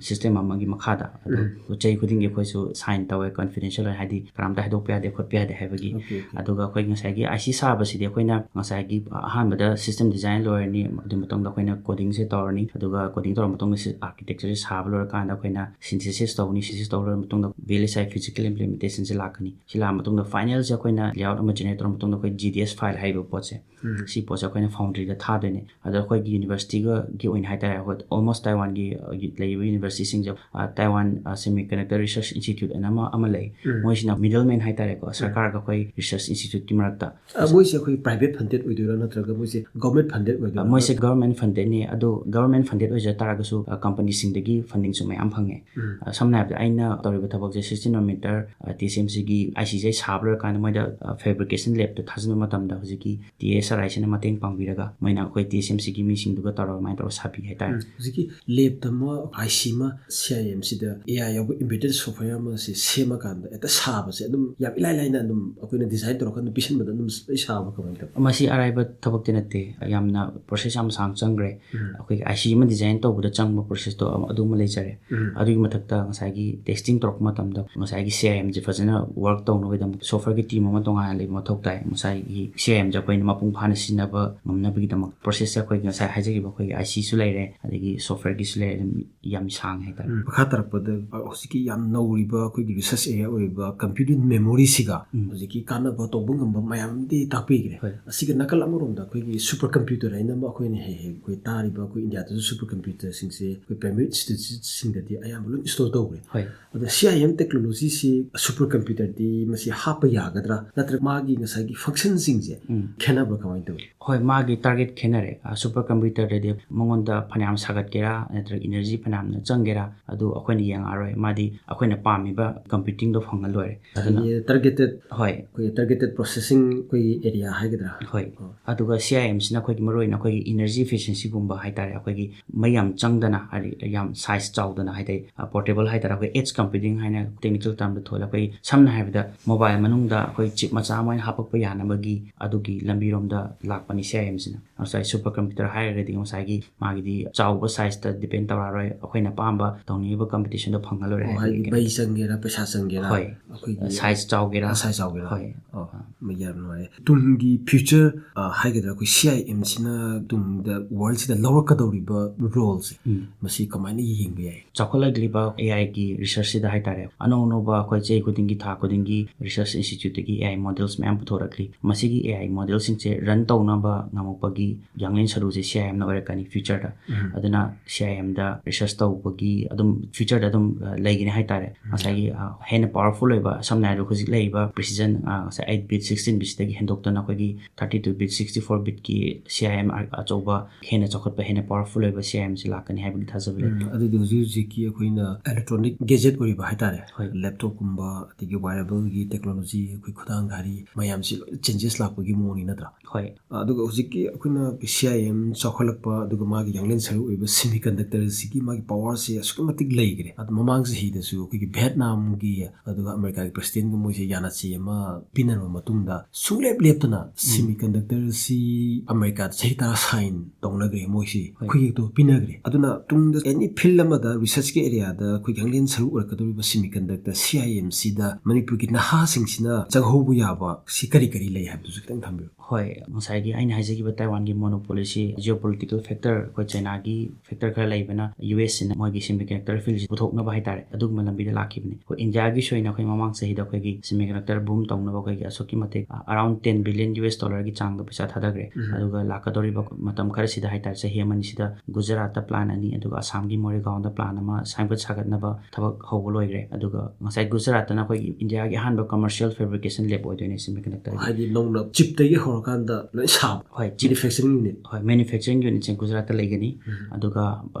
ꯁꯤꯁꯇꯦꯝ ꯑꯃꯒꯤ ꯃꯈꯥꯗ꯫ ꯑꯗꯨ ꯆꯍꯤ ꯈꯨꯗꯤꯡꯒꯤ ꯑꯩꯈꯣꯏꯁꯨ ꯁꯥꯏꯟ ꯇꯧꯋꯦ, ꯀꯟꯐꯤꯗꯦꯟꯁꯤꯌꯦꯜ ꯑꯣꯏꯅ, ꯍꯥꯏꯗꯤ ꯀꯅꯥꯝꯇ ꯍꯥꯏꯗꯣꯛꯄ ꯌꯥꯗꯦ, ꯈꯣꯠꯄ ꯌꯥꯗꯦ ꯍꯥꯏꯕꯒꯤ꯫ Okay, okay. ꯑꯗꯨꯒ ꯑꯩꯈꯣꯏ ꯉꯁꯥꯏꯒꯤ ꯑꯥꯏ ꯁꯤ ꯁꯥꯕꯁꯤꯗꯤ ꯑꯩꯈꯣꯏꯅ ꯉꯁꯥꯏꯒꯤ ꯑꯍꯥꯟꯕꯗ ꯁꯤꯁꯇꯦꯝ ꯗꯤꯖꯥꯏꯟ ꯂꯣꯏꯔꯅꯤ, ꯑꯗꯨ ꯃꯇꯨꯡꯗ ꯑꯩꯈꯣꯏꯅ ꯀꯣꯗꯤꯡꯁꯦ ꯇꯧꯔꯅꯤ, ꯑꯗꯨꯒ ꯀꯣꯗꯤꯡ ꯇꯧꯔ ꯃꯇꯨꯡꯗ ꯑꯥꯔꯀꯤꯇꯦꯛꯆꯔꯁꯦ ꯁꯥꯕ ꯂꯣꯏꯔꯀꯥꯟꯗ ꯑꯩꯈꯣꯏꯅ ꯁꯤꯟꯊꯦꯁꯤꯁ ꯇꯧꯅꯤ, ꯁꯤꯟꯊꯦꯁꯤꯁ ꯇꯧꯔ ꯃꯇꯨꯡꯗ ꯚꯤ ꯑꯦꯜ ꯑꯦꯁ ꯑꯥꯏ ꯐꯤꯖꯤꯀꯦꯜ ꯏꯝꯄ꯭ꯂꯤꯃꯦꯟꯇꯦꯁꯟꯁꯦ ꯂꯥꯛꯀꯅꯤ꯫ ꯁꯤ ꯂꯥꯛꯑ ꯃꯇꯨꯡꯗ ꯐꯥꯏꯅꯦꯜꯁꯦ ꯑꯩꯈꯣꯏꯅ ꯂꯦꯑꯥꯎꯠ ꯑꯃ ꯖꯦꯅꯦꯔꯦꯠ ꯇꯧꯔ ꯃꯇꯨꯡꯗ ꯑꯩꯈꯣꯏ ꯖꯤ ꯗꯤ ꯑꯦꯁ ꯐꯥꯏꯜ ꯍꯥꯏꯔꯤꯕ ꯄꯣꯠꯁꯦ, ꯁꯤ ꯄꯣꯠꯁꯦ ꯑꯩꯈꯣꯏꯅ ꯐꯥꯎꯟꯗ꯭ꯔꯤꯗ ꯊꯥꯗꯣꯏꯅꯦ꯫ ꯑꯗꯣ ꯑꯩꯈꯣꯏꯒꯤ ꯌꯨꯅꯤꯚꯔꯁꯤꯇꯤꯒꯤ ꯑꯣꯏꯅ ꯍꯥꯏꯇꯥꯔꯦ, ꯑꯩꯈꯣꯏ ꯑꯣꯜꯃꯣꯁ ꯇꯥꯏꯋꯥꯟꯒꯤ ꯂꯩꯔꯤꯕ ꯌꯨꯅꯤꯚꯔꯁꯤꯇꯤꯁꯤꯡꯁꯦ, ꯑ, ꯇꯥꯏꯋꯥꯟ ꯁꯦꯃꯤ ꯀꯟꯗꯛꯇꯔ ꯔꯤꯁꯔꯁ ꯏꯟꯁꯇꯤꯇ꯭ꯌꯨꯠ ꯑꯅ ꯑꯃ, ꯑꯃ ꯂꯩ꯫ ꯃꯣꯏꯁꯤꯅ ꯃꯤꯗꯜ ꯃꯦꯟ ꯍꯥꯏꯇꯥꯔꯦꯀꯣ, ꯁꯔꯀꯥꯔꯒ ꯑꯩꯈꯣꯏ ꯔꯤꯁꯔꯁ ꯏꯟꯁꯇꯤꯇ꯭ꯌꯨꯠꯀꯤ ꯃꯔꯛꯇ꯫ ꯑ, ꯃꯣꯏꯁꯦ ꯑꯩꯈꯣꯏ ꯄ꯭ꯔꯥꯏꯚꯦꯠ ꯐꯟꯗꯦꯠ ꯑꯣꯏꯗꯣꯏꯔꯥ, ꯅꯠꯇ꯭ꯔꯒ ꯃꯣꯏꯁꯦ ꯒꯚꯔꯟꯃꯦꯟ ꯐꯟꯗꯦꯠ ꯑꯣꯏꯗꯣꯏꯔꯥ? ꯃꯣꯏꯁꯦ ꯒꯚꯔꯟꯃꯦꯟ ꯐꯟꯗꯦꯠꯅꯤ꯫ ꯑꯗꯣ ꯒꯚꯔꯟꯃꯦꯟ ꯐꯟꯗꯦꯠ ꯑꯣꯏꯖ ꯇꯥꯔꯒꯁꯨ, ꯑ, ꯀꯝꯄꯅꯤꯁꯤꯡꯗꯒꯤ ꯐꯟꯗꯤꯡꯁꯨ ꯃꯌꯥꯝ ꯐꯪꯉꯦ꯫ ꯑ, ꯁꯝꯅ ꯍꯥꯏꯔꯕꯗ ꯑꯩꯅ ꯇꯧꯔꯤꯕ ꯊꯕꯛꯁꯦ ꯁꯤꯛꯁꯇꯤꯟ ꯅꯦꯅꯣꯃꯤꯇꯔ, ꯑ, ꯇꯤ ꯑꯦꯁ ꯑꯦꯝ ꯁꯤꯒꯤ ꯑꯥꯏ ꯁꯤꯁꯦ ꯁꯥꯕ ꯂꯣꯏꯔꯀꯥꯟꯗ ꯃꯣꯏꯗ, ꯑ, ꯐꯦꯕ꯭ꯔꯤꯀꯦꯁꯟ ꯂꯦꯞꯇ ꯊꯥꯖꯤꯟꯕ ꯃꯇꯝꯗ ꯍꯧꯖꯤꯛꯀꯤ ꯇꯤ ꯑꯦꯁ ꯑꯥꯔ ꯑꯥꯏ ꯁꯤꯅ ꯃꯇꯦꯡ ꯄꯥꯡꯕꯤꯔꯒ ꯃꯣꯏꯅ ꯑꯩꯈꯣꯏ ꯇꯤ ꯑꯦꯁ ꯑꯦꯝ ꯁꯤꯒꯤ ꯃꯤꯁꯤꯡꯗꯨꯒ ꯇꯧꯔꯒ ꯑꯗꯨꯃꯥꯏꯅ ꯇꯧꯔꯒ ꯁꯥꯕꯤ ꯍꯥꯏꯇꯥꯔꯦ꯫ ꯍꯧꯖꯤꯛꯀꯤ ꯂꯦꯞꯇ ꯑꯃ ꯑꯥꯏ ꯁꯤ ꯑꯃ ꯁꯤ ꯑꯥꯏ ꯑꯦꯝ ꯁꯤꯗ ꯑꯦ ꯑꯥꯏ ꯌꯥꯎꯕ ꯏꯝꯕꯦꯗꯦꯠ ꯁꯣꯐꯋꯦꯌꯔ ꯑꯃ ꯁꯤ ꯁꯦꯝꯃꯀꯥꯟꯗ ꯍꯦꯛꯇ ꯁꯥꯕꯁꯦ ꯑꯗꯨꯝ ꯌꯥꯝ ꯏꯂꯥꯏ ꯂꯥꯏꯅ ꯑꯗꯨꯝ ꯑꯩꯈꯣꯏꯅ ꯗꯤꯖꯥꯏꯟ ꯇꯧꯔꯀꯥꯟꯗ ꯄꯤꯁꯟꯕꯗ ꯑꯗꯨꯝ ꯂꯣꯏ ꯁꯥꯕ ꯀꯃꯥꯏꯅ ꯇꯧꯏ? ꯃꯁꯤ ꯑꯔꯥꯏꯕ ꯊꯕꯛꯇꯤ ꯅꯠꯇꯦ, ꯌꯥꯝꯅ ꯄ꯭ꯔꯣꯁꯦꯁ ꯌꯥꯝ ꯁꯥꯡ ꯆꯪꯈ꯭ꯔꯦ꯫ ꯑꯩꯈꯣꯏꯒꯤ ꯑꯥꯏ ꯁꯤ ꯑꯃ ꯗꯤꯖꯥꯏꯟ ꯇꯧꯕꯗ ꯆꯪꯕ ꯄ꯭ꯔꯣꯁꯦꯁꯇꯣ ꯑꯃ, ꯑꯗꯨ ꯑꯃ ꯂꯩꯖꯔꯦ꯫ ꯑꯗꯨꯒꯤ ꯃꯊꯛꯇ ꯉꯁꯥꯏꯒꯤ ꯇꯦꯁꯇꯤꯡ ꯇꯧꯔꯛꯄ ꯃꯇꯝꯗ ꯉꯁꯥꯏꯒꯤ ꯁꯤ ꯑꯥꯏ ꯑꯦꯝꯁꯦ ꯐꯖꯅ ꯋꯥꯔꯛ ꯇꯧꯅꯕꯒꯤꯗꯃꯛ ꯁꯣꯐꯋꯦꯌꯔꯒꯤ ꯇꯤꯝ ꯑꯃ ꯇꯣꯉꯥꯟꯅ ꯂꯩꯕ ꯃꯊꯧ ꯇꯥꯏ꯫ ꯉꯁꯥꯏꯒꯤ ꯁꯤ ꯑꯥꯏ ꯑꯦꯝꯁꯦ ꯑꯩꯈꯣꯏꯅ ꯃꯄꯨꯡ ꯐꯥꯅ ꯁꯤꯖꯤꯟꯅꯕ ꯉꯝꯅꯕꯒꯤꯗꯃꯛ ꯄ꯭ꯔꯣꯁꯦꯁꯁꯦ ꯑꯩꯈꯣꯏꯒꯤ ꯉꯁꯥꯏ ꯍꯥꯏꯖꯈꯤꯕ ꯑꯩꯈꯣꯏꯒꯤ ꯑꯥꯏ ꯁꯤꯁꯨ ꯂꯩꯔꯦ, ꯑꯗꯒꯤ ꯁꯣꯐꯋꯦꯌꯔꯒꯤꯁꯨ ꯂꯩꯔꯦ, ꯑꯗꯨꯝ ꯌꯥꯝ ꯁꯥꯡꯉꯦ ꯍꯥꯏꯇꯥꯔꯦ꯫ ꯃꯈꯥ ꯇꯥꯔꯛꯄꯗ ꯍꯧꯖꯤꯛꯀꯤ ꯌꯥꯝ ꯅꯧꯔꯤꯕ ꯑꯩꯈꯣꯏꯒꯤ ꯔꯤꯁꯔꯁ ꯑꯦꯔꯤꯌꯥ ꯑꯣꯏꯔꯤꯕ ꯀꯝꯄ꯭ꯌꯨꯇꯤꯡ ꯃꯦꯃꯣꯔꯤꯁꯤꯒ ꯍꯧꯖꯤꯛꯀꯤ ꯀꯥꯟꯅꯕ ꯇꯧꯕ ꯉꯝꯕ ꯃꯌꯥꯝꯗꯤ ꯇꯥꯛꯄꯤꯈ꯭ꯔꯦ꯫ ꯍꯣꯏ꯫ ꯑꯁꯤꯒ ꯅꯥꯀꯜ ꯑꯃꯔꯣꯝꯗ ꯑꯩꯈꯣꯏꯒꯤ ꯁꯨꯄꯔ ꯀꯝꯄ꯭ꯌꯨꯇꯔ ꯍꯥꯏꯅ ꯑꯃ ꯑꯩꯈꯣꯏꯅ ꯍꯦꯛ ꯍꯦꯛ ꯑꯩꯈꯣꯏ ꯇꯥꯔꯤꯕ ꯑꯩꯈꯣꯏ ꯏꯟꯗꯤꯌꯥꯗꯁꯨ ꯁꯨꯄꯔ ꯀꯝꯄ꯭ꯌꯨꯇꯔꯁꯤꯡꯁꯦ ꯑꯩꯈꯣꯏ ꯄ꯭ꯔꯥꯏꯚꯦꯠ ꯏꯟꯁꯇꯤꯇ꯭ꯌꯨꯠꯁꯤꯡꯗꯗꯤ ꯑꯌꯥꯝꯕ ꯂꯣꯏ ꯏꯟꯁꯇꯣꯜ ꯇꯧꯈ꯭ꯔꯦ꯫ ꯍꯣꯏ꯫ ꯑꯗꯣ ꯁꯤ ꯑꯥꯏ ꯑꯦꯝ ꯇꯦꯛꯅꯣꯂꯣꯖꯤꯁꯤ ꯁꯨꯄꯔ ꯀꯝꯄ꯭ꯌꯨꯇꯔ ꯍꯥꯏꯗꯤ ꯃꯁꯤ ꯍꯥꯞꯄ ꯌꯥꯒꯗ꯭ꯔꯥ, ꯅꯠꯇ꯭ꯔꯒ ꯃꯥꯒꯤ ꯉꯁꯥꯏꯒꯤ functionꯁꯤꯡꯁꯦ ꯎꯝ꯫ ꯈꯦꯠꯅꯕ꯭ꯔꯥ, ꯀꯃꯥꯏꯅ ꯇꯧꯏ? ꯍꯣꯏ, ꯃꯥꯒꯤ target ꯈꯦꯠꯅꯔꯦ꯫ ꯁꯨꯄꯔ ꯀꯝꯄ꯭ꯌꯨꯇꯔꯗꯗꯤ ꯃꯉꯣꯟꯗ ꯐꯅꯌꯥꯝ ꯁꯥꯒꯠꯀꯦꯔꯥ ꯅꯠꯇ꯭ꯔꯒ energy ꯐꯅꯌꯥꯝꯅ ꯆꯪꯒꯦꯔꯥ, ꯑꯗꯨ ꯑꯩꯈꯣꯏꯅ ꯌꯦꯡꯉꯛꯑꯔꯣꯏ꯫ ꯃꯥꯗꯤ ꯑꯩꯈꯣꯏꯅ ꯄꯥꯝꯃꯤꯕ computingꯗꯣ ꯐꯪꯍꯜꯂꯣꯏꯔꯦ꯫ ꯑꯗꯨꯅ ꯍꯥꯏꯗꯤ targeted, ꯍꯣꯏ, ꯑꯩꯈꯣꯏꯒꯤ targeted processing, ꯑꯩꯈꯣꯏꯒꯤ area ꯍꯥꯏꯒꯗ꯭ꯔꯥ? ꯍꯣꯏ꯫ ꯑꯣ꯫ ꯑꯗꯨꯒ C I Mꯁꯤꯅ ꯑꯩꯈꯣꯏꯒꯤ ꯃꯔꯨꯑꯣꯏꯅ ꯑꯩꯈꯣꯏꯒꯤ energy efficiencyꯒꯨꯝꯕ ꯍꯥꯏꯇꯥꯔꯦ, ꯑꯩꯈꯣꯏꯒꯤ ꯃꯩ ꯌꯥꯝ ꯆꯪꯗꯅ, ꯍꯥꯏꯗꯤ ꯌꯥꯝ size ꯆꯥꯎꯗꯅ, ꯍꯥꯏꯗꯤ portable ꯍꯥꯏꯇꯥꯔꯦ, ꯑꯩꯈꯣꯏ edge computing ꯍꯥꯏꯅ technical termꯗ ꯊꯣꯜꯂꯦ꯫ ꯑꯩꯈꯣꯏ ꯁꯝꯅ ꯍꯥꯏꯔꯕꯗ mobile ꯃꯅꯨꯡꯗ ꯑꯩꯈꯣꯏ chip ꯃꯆꯥ ꯑꯃ ꯑꯣꯏꯅ ꯍꯥꯞꯄꯛꯄ ꯌꯥꯅꯕꯒꯤ ꯑꯗꯨꯒꯤ ꯂꯝꯕꯤꯔꯣꯝꯗ ꯂꯥꯛꯄꯅꯤ C I Mꯁꯤꯅ꯫ ꯉꯁꯥꯏ ꯁꯨꯄꯔ ꯀꯝꯄ꯭ꯌꯨꯇꯔ ꯍꯥꯏꯔꯒꯗꯤ ꯉꯁꯥꯏꯒꯤ ꯃꯥꯒꯤꯗꯤ ꯆꯥꯎꯕ sizeꯇ depend ꯇꯧꯔꯛꯑꯔꯣꯏ, ꯑꯩꯈꯣꯏꯅ ꯑꯄꯥꯝꯕ ꯇꯧꯅꯤꯡꯉꯤꯕ competitionꯗꯣ ꯐꯪꯍꯜꯂꯣꯏꯔꯦ꯫ ꯑꯣ, ꯍꯥꯏꯗꯤ ꯃꯩ ꯆꯪꯒꯦꯔꯥ, ꯄꯩꯁꯥ ꯆꯪꯒꯦꯔꯥ, ꯍꯣꯏ꯫ ꯑꯩꯈꯣꯏꯒꯤ Size ꯆꯥꯎꯒꯦꯔꯥ, size ꯆꯥꯎꯒꯦꯔꯥ? ꯍꯣꯏ꯫ ꯑꯣ, ꯌꯥꯝ ꯅꯨꯡꯉꯥꯏꯔꯦ꯫ ꯇꯨꯡꯒꯤ future, ꯑ, ꯍꯥꯏꯒꯗ꯭ꯔꯥ, ꯑꯩꯈꯣꯏ C I Mꯁꯤꯅ ꯇꯨꯡꯗ worldꯁꯤꯗ ꯂꯧꯔꯛꯀꯗꯧꯔꯤꯕ roleꯁꯦ, ꯎꯝ꯫ ꯃꯁꯤ ꯀꯃꯥꯏꯅ ꯌꯦꯡꯕ ꯌꯥꯏ? ꯆꯥꯎꯈꯠꯂꯛꯂꯤꯕ AIꯒꯤ researchꯁꯤꯗ ꯍꯥꯏꯇꯥꯔꯦ, ꯑꯅꯧ ꯑꯅꯧꯕ ꯑꯩꯈꯣꯏ ꯆꯍꯤ ꯈꯨꯗꯤꯡꯒꯤ, ꯊꯥ ꯈꯨꯗꯤꯡꯒꯤ research instituteꯇꯒꯤ AI models ꯃꯌꯥꯝ ꯄꯨꯊꯣꯔꯛꯂꯤ꯫ ꯃꯁꯤꯒꯤ AI modelꯁꯤꯡꯁꯦ run ꯇꯧꯅꯕ ꯉꯝꯃꯛꯄꯒꯤ ꯌꯥꯡꯂꯦꯟ ꯁꯔꯨꯁꯦ C I Mꯅ ꯑꯣꯏꯔꯛꯀꯅꯤ futureꯗ꯫ ꯎꯝ꯫ ꯑꯗꯨꯅ C I Mꯗ research ꯇꯧꯕꯒꯤ ꯑꯗꯨꯝ futureꯗ ꯑꯗꯨꯝ, ꯑ, ꯂꯩꯒꯅꯤ ꯍꯥꯏꯇꯥꯔꯦ꯫ ꯉꯁꯥꯏꯒꯤ, ꯑ, ꯍꯦꯟꯅ powerful ꯑꯣꯏꯕ, ꯁꯝꯅ ꯍꯥꯏꯔꯕꯗ ꯍꯧꯖꯤꯛ ꯂꯩꯔꯤꯕ precision, ꯑ, ꯉꯁꯥꯏ eight bit, sixteen bitꯁꯤꯗꯒꯤ ꯍꯦꯟꯗꯣꯛꯇꯅ ꯑꯩꯈꯣꯏꯒꯤ thirty two bit, sixty four bitꯀꯤ C I M ꯑ-, ꯑꯆꯧꯕ, ꯍꯦꯟꯅ ꯆꯥꯎꯈꯠꯄ, ꯍꯦꯟꯅ powerful ꯑꯣꯏꯕ C I Mꯁꯤ ꯂꯥꯛꯀꯅꯤ ꯍꯥꯏꯕꯒꯤ ꯊꯥꯖꯕ ꯂꯩ꯫ ꯎꯝ, ꯑꯗꯨꯗꯤ ꯍꯧꯖꯤꯛ ꯍꯧꯖꯤꯛꯀꯤ ꯑꯩꯈꯣꯏꯅ electronic gadget ꯑꯣꯏꯔꯤꯕ ꯍꯥꯏꯇꯥꯔꯦ, ꯍꯣꯏ꯫ laptopꯀꯨꯝꯕ, ꯑꯗꯒꯤ wearableꯒꯤ technology, ꯑꯩꯈꯣꯏ ꯈꯨꯗꯥꯡ ꯘꯥꯔꯤ ꯃꯌꯥꯝꯁꯤ ꯂꯣꯏꯅ changes ꯂꯥꯛꯄꯒꯤ ꯃꯑꯣꯡꯅꯤ, ꯅꯠꯇ꯭ꯔꯥ? ꯍꯣꯏ꯫ ꯑꯗꯨꯒ ꯍꯧꯖꯤꯛꯀꯤ ꯑꯩꯈꯣꯏꯅ C I M ꯆꯥꯎꯈꯠꯂꯛꯄ, ꯑꯗꯨꯒ ꯃꯥꯒꯤ ꯌꯥꯡꯂꯦꯟ ꯁꯔꯨ ꯑꯣꯏꯕ semiconductorꯁꯤꯒꯤ ꯃꯥꯒꯤ powerꯁꯦ ꯑꯁꯨꯛꯀꯤ ꯃꯇꯤꯛ ꯂꯩꯈ꯭ꯔꯦ꯫ ꯑꯗꯨ ꯃꯃꯥꯡ ꯆꯍꯤꯗꯁꯨ ꯑꯩꯈꯣꯏꯒꯤ Vietnamꯒꯤ, ꯑꯗꯨꯒ Americaꯒꯤ presidentꯒ ꯃꯣꯏꯁꯦ ꯌꯥꯅꯆꯦ ꯑꯃ ꯄꯤꯅꯔꯕ ꯃꯇꯨꯡꯗ ꯁꯨꯡꯂꯦꯞ ꯂꯦꯞꯇꯅ semiconductorꯁꯤ Americaꯗ ꯆꯍꯤ ꯇꯔꯥ sign ꯇꯧꯅꯈ꯭ꯔꯦ ꯃꯣꯏꯁꯤ꯫ ꯍꯣꯏ꯫ ꯈꯨꯌꯦꯛꯇꯣ ꯄꯤꯅꯈ꯭ꯔꯦ꯫ ꯑꯗꯨꯅ ꯇꯨꯡꯗ any field ꯑꯃꯗ researchꯀꯤ areaꯗ ꯑꯩꯈꯣꯏ ꯌꯥꯡꯂꯦꯟ ꯁꯔꯨ ꯑꯣꯏꯔꯛꯀꯗꯧꯔꯤꯕ semiconductor C I Mꯁꯤꯗ ꯃꯅꯤꯄꯨꯔꯒꯤ ꯅꯍꯥꯁꯤꯡꯁꯤꯅ ꯆꯪꯍꯧꯕ ꯌꯥꯕ ꯁꯤ ꯀꯔꯤ ꯀꯔꯤ ꯂꯩ ꯍꯥꯏꯕꯗꯨꯁꯨ ꯈꯤꯇꯪ ꯊꯝꯕꯤꯌꯨ꯫ ꯍꯣꯏ, ꯉꯁꯥꯏꯒꯤ ꯑꯩꯅ ꯍꯥꯏꯖꯈꯤꯕ ꯇꯥꯏꯋꯥꯟꯒꯤ monopolyꯁꯤ geopolitical factor, ꯑꯩꯈꯣꯏ ꯆꯩꯅꯥꯒꯤ factor ꯈꯔ ꯂꯩꯕꯅ U S ꯁꯤꯅ ꯃꯣꯏꯒꯤ semiconductor fieldꯁꯤ ꯄꯨꯊꯣꯛꯅꯕ ꯍꯥꯏꯇꯥꯔꯦ, ꯑꯗꯨꯒꯨꯝꯕ ꯂꯝꯕꯤꯗ ꯂꯥꯛꯈꯤꯕꯅꯤ꯫ ꯑꯩꯈꯣꯏ ꯏꯟꯗꯤꯌꯥꯒꯤꯁꯨ ꯑꯣꯏꯅ ꯑꯩꯈꯣꯏ ꯃꯃꯥꯡ ꯆꯍꯤꯗ ꯑꯩꯈꯣꯏꯒꯤ semiconductor boom ꯇꯧꯅꯕ ꯑꯩꯈꯣꯏꯒꯤ ꯑꯁꯨꯛꯀꯤ ꯃꯇꯤꯛ, ꯑ, around ten billion U S dollarꯒꯤ ꯆꯥꯡꯗ ꯄꯩꯁꯥ ꯊꯥꯗꯈ꯭ꯔꯦ꯫ ꯎꯝ꯫ ꯑꯗꯨꯒ ꯂꯥꯛꯀꯗꯧꯔꯤꯕ ꯃꯇꯝ ꯈꯔꯁꯤꯗ ꯍꯥꯏꯇꯥꯔꯦ, ꯆꯍꯤ ꯑꯃꯅꯤꯁꯤꯗ ꯒꯨꯖꯔꯥꯠꯇ plan ꯑꯅꯤ, ꯑꯗꯨꯒ ꯑꯁꯥꯝꯒꯤ ꯃꯣꯔꯦꯒꯥꯎꯟꯗ plan ꯑꯃ ꯁꯦꯝꯒꯠ ꯁꯥꯒꯠꯅꯕ ꯊꯕꯛ ꯍꯧꯕ ꯂꯣꯏꯈ꯭ꯔꯦ꯫ ꯑꯗꯨꯒ ꯉꯁꯥꯏ ꯒꯨꯖꯔꯥꯠꯇꯅ ꯑꯩꯈꯣꯏꯒꯤ ꯏꯟꯗꯤꯌꯥꯒꯤ ꯑꯍꯥꯟꯕ commercial fabrication lab ꯑꯣꯏꯗꯣꯏꯅꯦ semiconductor꯫ ꯍꯥꯏꯗꯤ ꯅꯧꯅ chipꯇꯒꯤ ꯍꯧꯔꯀꯥꯟꯗ ꯂꯣꯏ ꯁꯥꯕ ꯍꯣꯏ, chip manufacturing unit꯫ ꯍꯣꯏ, manufacturing unitꯁꯦ ꯒꯨꯖꯔꯥꯠꯇ ꯂꯩꯒꯅꯤ꯫ ꯑꯗꯨꯒ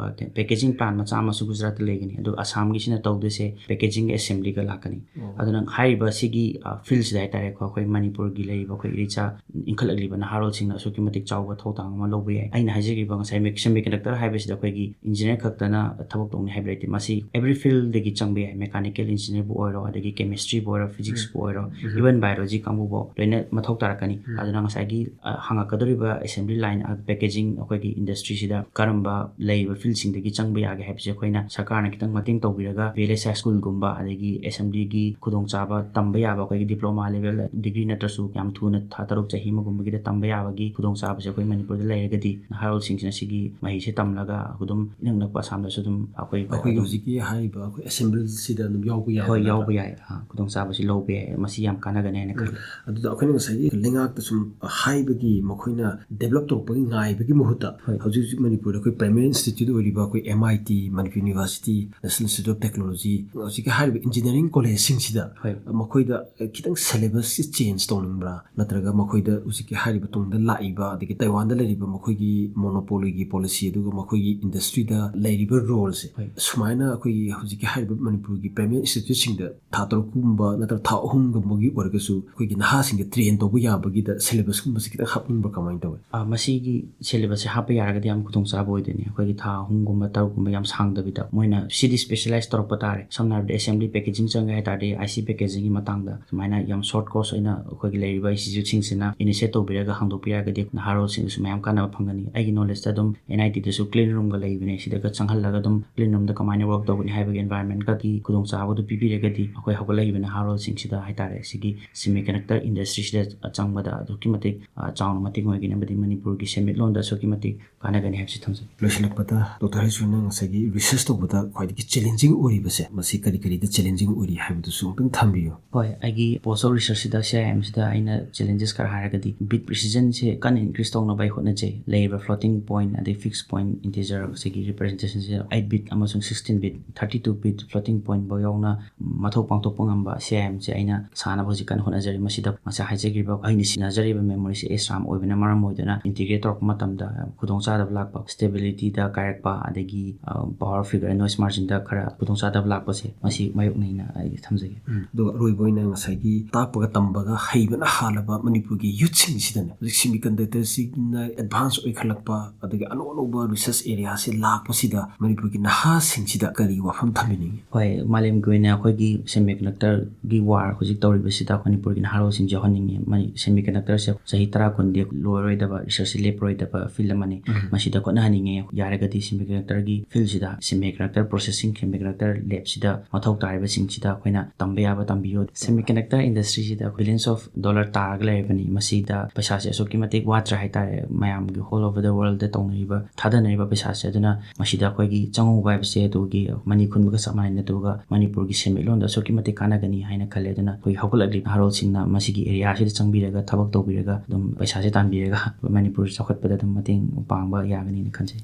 packaging plant ꯃꯆꯥ ꯑꯃꯁꯨ ꯒꯨꯖꯔꯥꯠꯇ ꯂꯩꯒꯅꯤ꯫ ꯑꯗꯨꯒ ꯑꯁꯥꯝꯒꯤꯁꯤꯅ ꯇꯧꯗꯣꯏꯁꯦ packaging assemblyꯒ ꯂꯥꯛꯀꯅꯤ꯫ ꯑꯗꯨꯅ ꯍꯥꯏꯔꯤꯕ ꯁꯤꯒꯤ fieldꯁꯤꯗ ꯍꯥꯏꯇꯥꯔꯦꯀꯣ, ꯑꯩꯈꯣꯏ ꯃꯅꯤꯄꯨꯔꯒꯤ ꯂꯩꯔꯤꯕ ꯑꯩꯈꯣꯏ ꯏꯔꯩꯆꯥ ꯏꯟꯈꯠꯂꯛꯂꯤꯕ ꯅꯍꯥꯔꯣꯜꯁꯤꯡꯅ ꯑꯁꯨꯛꯀꯤ ꯃꯇꯤꯛ ꯆꯥꯎꯕ ꯊꯧꯗꯥꯡ ꯑꯃ ꯂꯧꯕ ꯌꯥꯏ꯫ ꯑꯩꯅ ꯍꯥꯏꯖꯈꯤꯕ ꯉꯁꯥꯏ semiconductor ꯍꯥꯏꯕꯁꯤꯗ ꯑꯩꯈꯣꯏꯒꯤ engineer ꯈꯛꯇꯅ ꯊꯕꯛ ꯇꯧꯅꯤ ꯍꯥꯏꯕ ꯂꯩꯇꯦ꯫ ꯃꯁꯤ every fieldꯗꯒꯤ ꯆꯪꯕ ꯌꯥꯏ꯫ Mechanical engineerꯕꯨ ꯑꯣꯏꯔꯣ, ꯑꯗꯒꯤ chemistryꯕꯨ ꯑꯣꯏꯔꯣ, physicsꯄꯨ ꯑꯣꯏꯔꯣ, even biology ꯀꯥꯡꯕꯨꯐꯥꯎ ꯂꯣꯏꯅ ꯃꯊꯧ ꯇꯥꯔꯛꯀꯅꯤ꯫ ꯑꯗꯨꯅ ꯉꯁꯥꯏꯒꯤ ꯍꯪꯉꯛꯀꯗꯧꯔꯤꯕ assembly line packaging ꯑꯩꯈꯣꯏꯒꯤ industryꯁꯤꯗ ꯀꯔꯝꯕ ꯂꯩꯔꯤꯕ fieldꯁꯤꯡꯗꯒꯤ ꯆꯪꯕ ꯌꯥꯒꯦ ꯍꯥꯏꯕꯁꯦ ꯑꯩꯈꯣꯏꯅ ꯁꯔꯀꯥꯔꯅ ꯈꯤꯇꯪ ꯃꯇꯦꯡ ꯇꯧꯕꯤꯔꯒ VLSI schoolꯒꯨꯝꯕ, ꯑꯗꯒꯤ assemblyꯒꯤ ꯈꯨꯗꯣꯡꯆꯥꯕ ꯇꯝꯕ ꯌꯥꯕ ꯑꯩꯈꯣꯏꯒꯤ diploma level degree ꯅꯠꯇ꯭ꯔꯁꯨ ꯌꯥꯝ ꯊꯨꯅ ꯊꯥ ꯇꯔꯨꯛ ꯆꯍꯤ ꯑꯃꯒꯨꯝꯕꯒꯤꯗ ꯇꯝꯕ ꯌꯥꯕꯒꯤ ꯈꯨꯗꯣꯡꯆꯥꯕꯁꯦ ꯑꯩꯈꯣꯏ ꯃꯅꯤꯄꯨꯔꯗ ꯂꯩꯔꯒꯗꯤ ꯅꯍꯥꯔꯣꯜꯁꯤꯡꯁꯤꯅ ꯁꯤꯒꯤ ꯃꯍꯩꯁꯦ ꯇꯝꯂꯒ ꯑꯗꯨꯝ ꯏꯅꯛ ꯅꯛꯄ ꯑꯁꯥꯝꯗꯁꯨ ꯑꯗꯨꯝ ꯑꯩꯈꯣꯏ ꯑꯩꯈꯣꯏꯒꯤ ꯍꯧꯖꯤꯛꯀꯤ ꯍꯥꯏꯔꯤꯕ ꯑꯩꯈꯣꯏ assemblyꯁꯤꯗ ꯑꯗꯨꯝ ꯌꯥꯎꯕ ꯌꯥꯏ ꯍꯣꯏ, ꯅꯠꯇ꯭ꯔꯥ? ꯌꯥꯎꯕ ꯌꯥꯏ꯫ ꯑꯥ, ꯈꯨꯗꯣꯡꯆꯥꯕꯁꯤ ꯂꯧꯕ ꯌꯥꯏ꯫ ꯃꯁꯤ ꯌꯥꯝ ꯀꯥꯟꯅꯒꯅꯤ ꯍꯥꯏꯅ ꯈꯜꯂꯤ꯫ ꯑꯗꯨꯗ ꯑꯩꯈꯣꯏꯅ ꯉꯁꯥꯏꯒꯤ ꯂꯩꯉꯥꯛꯇ ꯁꯨꯝ ꯍꯥꯏꯕꯒꯤ ꯃꯈꯣꯏꯅ develop ꯇꯧꯔꯛꯄꯒꯤ ꯉꯥꯏꯕꯒꯤ ꯃꯍꯨꯠꯇ ꯍꯣꯏ꯫ ꯍꯧꯖꯤꯛ ꯍꯧꯖꯤꯛ ꯃꯅꯤꯄꯨꯔꯗ ꯑꯩꯈꯣꯏ primary institute ꯑꯣꯏꯔꯤꯕ ꯑꯩꯈꯣꯏ MIT, Manipur University, National Institute of Technology, ꯍꯧꯖꯤꯛꯀꯤ ꯍꯥꯏꯔꯤꯕ engineering collegeꯁꯤꯡꯁꯤꯗ ꯍꯣꯏ꯫ ꯃꯈꯣꯏꯗ ꯈꯤꯇꯪ syllabusꯁꯤ change ꯇꯧꯅꯤꯡꯕ꯭ꯔꯥ, ꯅꯠꯇ꯭ꯔꯒ ꯃꯈꯣꯏꯗ ꯍꯧꯖꯤꯛꯀꯤ ꯍꯥꯏꯔꯤꯕ ꯇꯨꯡꯗ ꯂꯥꯛꯏꯕ ꯑꯗꯒꯤ ꯇꯥꯏꯋꯥꯟꯗ ꯂꯩꯔꯤꯕ ꯃꯈꯣꯏꯒꯤ monopolyꯒꯤ policy ꯑꯗꯨꯒ ꯃꯈꯣꯏꯒꯤ industryꯗ ꯂꯩꯔꯤꯕ roleꯁꯦ ꯍꯣꯏ꯫ ꯁꯨꯃꯥꯏꯅ ꯑꯩꯈꯣꯏꯒꯤ ꯍꯧꯖꯤꯛꯀꯤ ꯍꯥꯏꯔꯤꯕ ꯃꯅꯤꯄꯨꯔꯒꯤ primary instituteꯁꯤꯡꯗ ꯊꯥ ꯇꯔꯨꯛꯀꯨꯝꯕ ꯅꯠꯇ꯭ꯔꯒ ꯊꯥ ꯑꯍꯨꯝꯒꯨꯝꯕꯒꯤ ꯑꯣꯏꯔꯒꯁꯨ ꯑꯩꯈꯣꯏꯒꯤ ꯅꯍꯥꯁꯤꯡꯗ train ꯇꯧꯕ ꯌꯥꯕꯒꯤꯗ syllabusꯀꯨꯝꯕꯁꯦ ꯈꯤꯇꯪ ꯍꯥꯞꯅꯤꯡꯕ꯭ꯔꯥ, ꯀꯃꯥꯏꯅ ꯇꯧꯋꯤ? ꯑꯥ, ꯃꯁꯤꯒꯤ syllabusꯁꯦ ꯍꯥꯞꯄ ꯌꯥꯔꯒꯗꯤ ꯌꯥꯝ ꯈꯨꯗꯣꯡꯆꯥꯕ ꯑꯣꯏꯗꯣꯏꯅꯦ꯫ ꯑꯩꯈꯣꯏꯒꯤ ꯊꯥ ꯑꯍꯨꯝꯒꯨꯝꯕ ꯇꯔꯨꯛꯀꯨꯝꯕ ꯌꯥꯝ ꯁꯥꯡꯗꯕꯤꯗ ꯃꯣꯏꯅ ꯁꯤꯗꯤ specialize ꯇꯧꯔꯛꯄ ꯇꯥꯔꯦ꯫ ꯁꯝꯅ ꯍꯥꯏꯔꯕꯗ assembly packaging ꯆꯪꯒꯦ ꯍꯥꯏ ꯇꯥꯔꯗꯤ IC packagingꯒꯤ ꯃꯇꯥꯡꯗ ꯁꯨꯃꯥꯏꯅ ꯌꯥꯝ short course ꯑꯣꯏꯅ ꯑꯩꯈꯣꯏꯒꯤ ꯂꯩꯔꯤꯕ instituteꯁꯤꯡꯁꯤꯅ initiate ꯇꯧꯕꯤꯔꯒ ꯍꯥꯡꯗꯣꯛꯄꯤꯔꯒꯗꯤ ꯅꯍꯥꯔꯣꯜꯁꯤꯡꯗꯁꯨ ꯃꯌꯥꯝ ꯀꯥꯟꯅꯕ ꯐꯪꯒꯅꯤ꯫ ꯑꯩꯒꯤ knowledgeꯇ ꯑꯗꯨꯝ NITꯗꯁꯨ clean roomꯒ ꯂꯩꯕꯅꯦ꯫ ꯁꯤꯗꯒ ꯆꯪꯍꯜꯂꯒ ꯑꯗꯨꯝ clean roomꯗ ꯀꯃꯥꯏꯅ work ꯇꯧꯒꯅꯤ ꯍꯥꯏꯕꯒꯤ environmentꯀꯒꯤ ꯈꯨꯗꯣꯡꯆꯥꯕꯗꯨ ꯄꯤꯕꯤꯔꯒꯗꯤ ꯑꯩꯈꯣꯏ ꯍꯧꯒꯠꯂꯛꯏꯕ ꯅꯍꯥꯔꯣꯜꯁꯤꯡꯁꯤꯗ ꯍꯥꯏꯇꯥꯔꯦ, ꯁꯤꯒꯤ semiconductor industryꯁꯤꯗ ꯆꯪꯕꯗ ꯑꯗꯨꯛꯀꯤ ꯃꯇꯤꯛ, ꯑ, ꯆꯥꯎꯅ ꯃꯇꯦꯡ ꯑꯣꯏꯒꯅꯤ ꯑꯃꯗꯤ ꯃꯅꯤꯄꯨꯔꯒꯤ ꯁꯦꯟꯃꯤꯠꯂꯣꯟꯗ ꯑꯁꯨꯛꯀꯤ ꯃꯇꯤꯛ ꯀꯥꯟꯅꯒꯅꯤ ꯍꯥꯏꯕꯁꯤ ꯊꯝꯖꯒꯦ꯫ ꯂꯣꯏꯁꯤꯜꯂꯛꯄꯗ ꯗꯣꯛꯇꯔ ꯍꯩꯁꯨꯅ ꯉꯁꯥꯏꯒꯤ research ꯇꯧꯕꯗ ꯈ꯭ꯋꯥꯏꯗꯒꯤ challenging ꯑꯣꯏꯔꯤꯕꯁꯦ ꯃꯁꯤ ꯀꯔꯤ ꯀꯔꯤꯗ challenging ꯑꯣꯏꯔꯤ ꯍꯥꯏꯕꯗꯨꯁꯨ ꯑꯃꯨꯛꯇꯪ ꯊꯝꯕꯤꯌꯨ꯫ ꯍꯣꯏ, ꯑꯩꯒꯤ post doc researchꯁꯤꯗ CIMꯁꯤꯗ ꯑꯩꯅ challenges ꯈꯔ ꯍꯥꯏꯔꯒꯗꯤ bit precisionꯁꯦ ꯀꯟꯅ increase ꯇꯧꯅꯕ ꯑꯩ ꯍꯣꯠꯅꯖꯩ꯫ ꯂꯩꯔꯤꯕ floating point ꯑꯗꯩ fixed point integer ꯁꯤꯒꯤ representationꯁꯦ eight bit ꯑꯃꯁꯨꯡ sixteen bit, thirty two bit floating pointꯐꯥꯎ ꯌꯥꯎꯅ ꯃꯊꯧ ꯄꯥꯡꯊꯣꯛꯄ ꯉꯝꯕ ꯁꯤ ꯑꯥꯏ ꯑꯦꯝꯁꯦ ꯑꯩꯅ ꯁꯥꯅꯕ ꯍꯧꯖꯤꯛ ꯀꯟꯅ ꯍꯣꯠꯅꯖꯔꯤ꯫ ꯃꯁꯤꯗ ꯉꯁꯥꯏ ꯍꯥꯏꯖꯈꯤꯕ ꯑꯩꯅ ꯁꯤꯖꯤꯟꯅꯖꯔꯤꯕ memoryꯁꯦ SRAM ꯑꯣꯏꯕꯅ ꯃꯔꯝ ꯑꯣꯏꯗꯨꯅ integrate ꯇꯧꯔꯛꯄ ꯃꯇꯝꯗ ꯈꯨꯗꯣꯡꯆꯥꯗꯕ ꯂꯥꯛꯄ, stabilityꯗ ꯀꯥꯏꯔꯛꯄ, ꯑꯗꯒꯤ power figure noise marginꯗ ꯈꯔ ꯈꯨꯗꯣꯡꯆꯥꯗꯕ ꯂꯥꯛꯄꯁꯦ ꯃꯁꯤ ꯃꯥꯌꯣꯛꯅꯩꯅ ꯑꯩ ꯊꯝꯖꯒꯦ꯫ ꯑꯗꯨꯒ ꯑꯔꯣꯏꯕ ꯑꯣꯏꯅ ꯉꯁꯥꯏꯒꯤ ꯇꯥꯛꯄꯒ ꯇꯝꯕꯒ ꯍꯩꯕꯅ ꯍꯥꯜꯂꯕ ꯃꯅꯤꯄꯨꯔꯒꯤ youthꯁꯤꯡꯁꯤꯗꯅꯦ ꯍꯧꯖꯤꯛ semiconductorꯁꯤꯅ advance ꯑꯣꯏꯈꯠꯂꯛꯄ ꯑꯗꯒꯤ ꯑꯅꯧ ꯑꯅꯧꯕ research areaꯁꯤ ꯂꯥꯛꯄꯁꯤꯗ ꯃꯅꯤꯄꯨꯔꯒꯤ ꯅꯍꯥꯁꯤꯡꯁꯤꯗ ꯀꯔꯤ ꯋꯥꯐꯝ ꯊꯝꯕꯤꯅꯤꯡꯉꯤ? ꯍꯣꯏ, ꯃꯥꯂꯦꯝꯒꯤ ꯑꯣꯏꯅ ꯑꯩꯈꯣꯏꯒꯤ semiconductorꯒꯤ war ꯍꯧꯖꯤꯛ ꯇꯧꯔꯤꯕꯁꯤꯗ ꯃꯅꯤꯄꯨꯔꯒꯤ ꯅꯍꯥꯔꯣꯜꯁꯤꯡꯁꯦ ꯌꯥꯎꯍꯟꯅꯤꯡꯉꯤ꯫ Semiconductorꯁꯦ ꯆꯍꯤ ꯇꯔꯥ ꯀꯨꯟꯗꯤ ꯂꯣꯏꯔꯣꯏꯗꯕ, researchꯁꯦ ꯂꯦꯞꯄꯔꯣꯏꯗꯕ field ꯑꯃꯅꯤ꯫ ꯃꯁꯤꯗ ꯍꯣꯠꯅꯍꯟꯅꯤꯡꯉꯦ꯫ ꯌꯥꯔꯒꯗꯤ semiconductorꯒꯤ fieldꯁꯤꯗ, semiconductor processing, semiconductor labꯁꯤꯗ ꯃꯊꯧ ꯇꯥꯔꯤꯕꯁꯤꯡꯁꯤꯗ ꯑꯩꯈꯣꯏꯅ ꯇꯝꯕ ꯌꯥꯕ ꯇꯝꯕꯤꯌꯣ꯫ Semiconductor industryꯁꯤꯗ billions of dollar ꯇꯥꯔꯒ ꯂꯩꯔꯕꯅꯤ꯫ ꯃꯁꯤꯗ ꯄꯩꯁꯥꯁꯦ ꯑꯁꯨꯛꯀꯤ ꯃꯇꯤꯛ ꯋꯥꯠꯇ꯭ꯔꯦ ꯍꯥꯏꯇꯥꯔꯦ꯫ ꯃꯌꯥꯝꯒꯤ all over the worldꯗ ꯇꯧꯅꯔꯤꯕ, ꯊꯥꯗꯅꯔꯤꯕ ꯄꯩꯁꯥꯁꯦ꯫ ꯑꯗꯨꯅ ꯃꯁꯤꯗ ꯑꯩꯈꯣꯏꯒꯤ ꯆꯪꯍꯧꯕ ꯍꯥꯏꯕꯁꯦ ꯑꯗꯨꯒꯤ ꯃꯅꯤ ꯈꯨꯟꯕꯒ ꯆꯞ ꯃꯥꯟꯅꯩ꯫ ꯑꯗꯨꯒ ꯃꯅꯤꯄꯨꯔꯒꯤ ꯁꯦꯟꯃꯤꯠꯂꯣꯟꯗ ꯑꯁꯨꯛꯀꯤ ꯃꯇꯤꯛ ꯀꯥꯟꯅꯒꯅꯤ ꯍꯥꯏꯅ ꯈꯜꯂꯦ꯫ ꯑꯗꯨꯅ ꯑꯩꯈꯣꯏ ꯍꯧꯒꯠꯂꯛꯂꯤꯕ ꯅꯍꯥꯔꯣꯜꯁꯤꯡꯅ ꯃꯁꯤꯒꯤ areaꯁꯤꯗ ꯆꯪꯕꯤꯔꯒ, ꯊꯕꯛ ꯇꯧꯕꯤꯔꯒ, ꯑꯗꯨꯝ ꯄꯩꯁꯥꯁꯦ ꯇꯥꯟꯕꯤꯔꯒ ꯃꯅꯤꯄꯨꯔ ꯆꯥꯎꯈꯠꯄꯗ ꯑꯗꯨꯝ ꯃꯇꯦꯡ ꯄꯥꯡꯕ ꯌꯥꯒꯅꯤꯅ ꯈꯟꯖꯩ꯫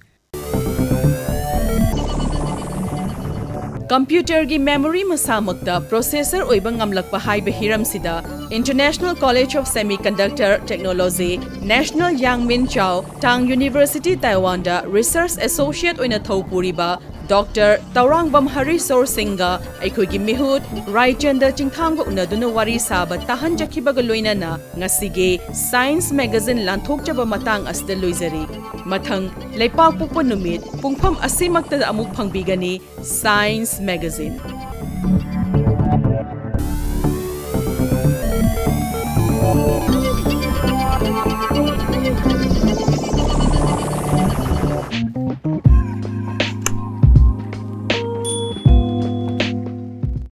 Computerꯒꯤ memory ꯃꯁꯥꯃꯛꯇ processor ꯑꯣꯏꯕ ꯉꯝꯂꯛꯄ ꯍꯥꯏꯕ ꯍꯤꯔꯝꯁꯤꯗ International College of Semiconductor Technology, National Yangmin Zhao Tang University, Taiwanꯗ research associate ꯑꯣꯏꯅ ꯊꯧ ꯄꯨꯔꯤꯕ Doctor ꯇꯧꯔꯥꯡꯕꯝ ꯍꯔꯤꯁꯣꯔ ꯁꯤꯡꯒ ꯑꯩꯈꯣꯏꯒꯤ ꯃꯤꯍꯨꯠ ꯔꯥꯏꯆꯟꯗ ꯆꯤꯡꯊꯥꯡꯕ ꯎꯅꯗꯨꯅ ꯋꯥꯔꯤ ꯁꯥꯕ ꯇꯥꯍꯟꯖꯈꯤꯕꯒ ꯂꯣꯏꯅꯅ ꯉꯁꯤꯒꯤ Science Magazine ꯂꯥꯟꯊꯣꯛꯆꯕ ꯃꯇꯥꯡ ꯑꯁꯤꯗ ꯂꯣꯏꯖꯔꯤ꯫ ꯃꯊꯪ ꯂꯩꯄꯥꯛꯄꯣꯛꯄ ꯅꯨꯃꯤꯠ ꯄꯨꯡꯐꯝ ꯑꯁꯤꯃꯛꯇꯗ ꯑꯃꯨꯛ ꯐꯪꯕꯤꯒꯅꯤ Science Magazine꯫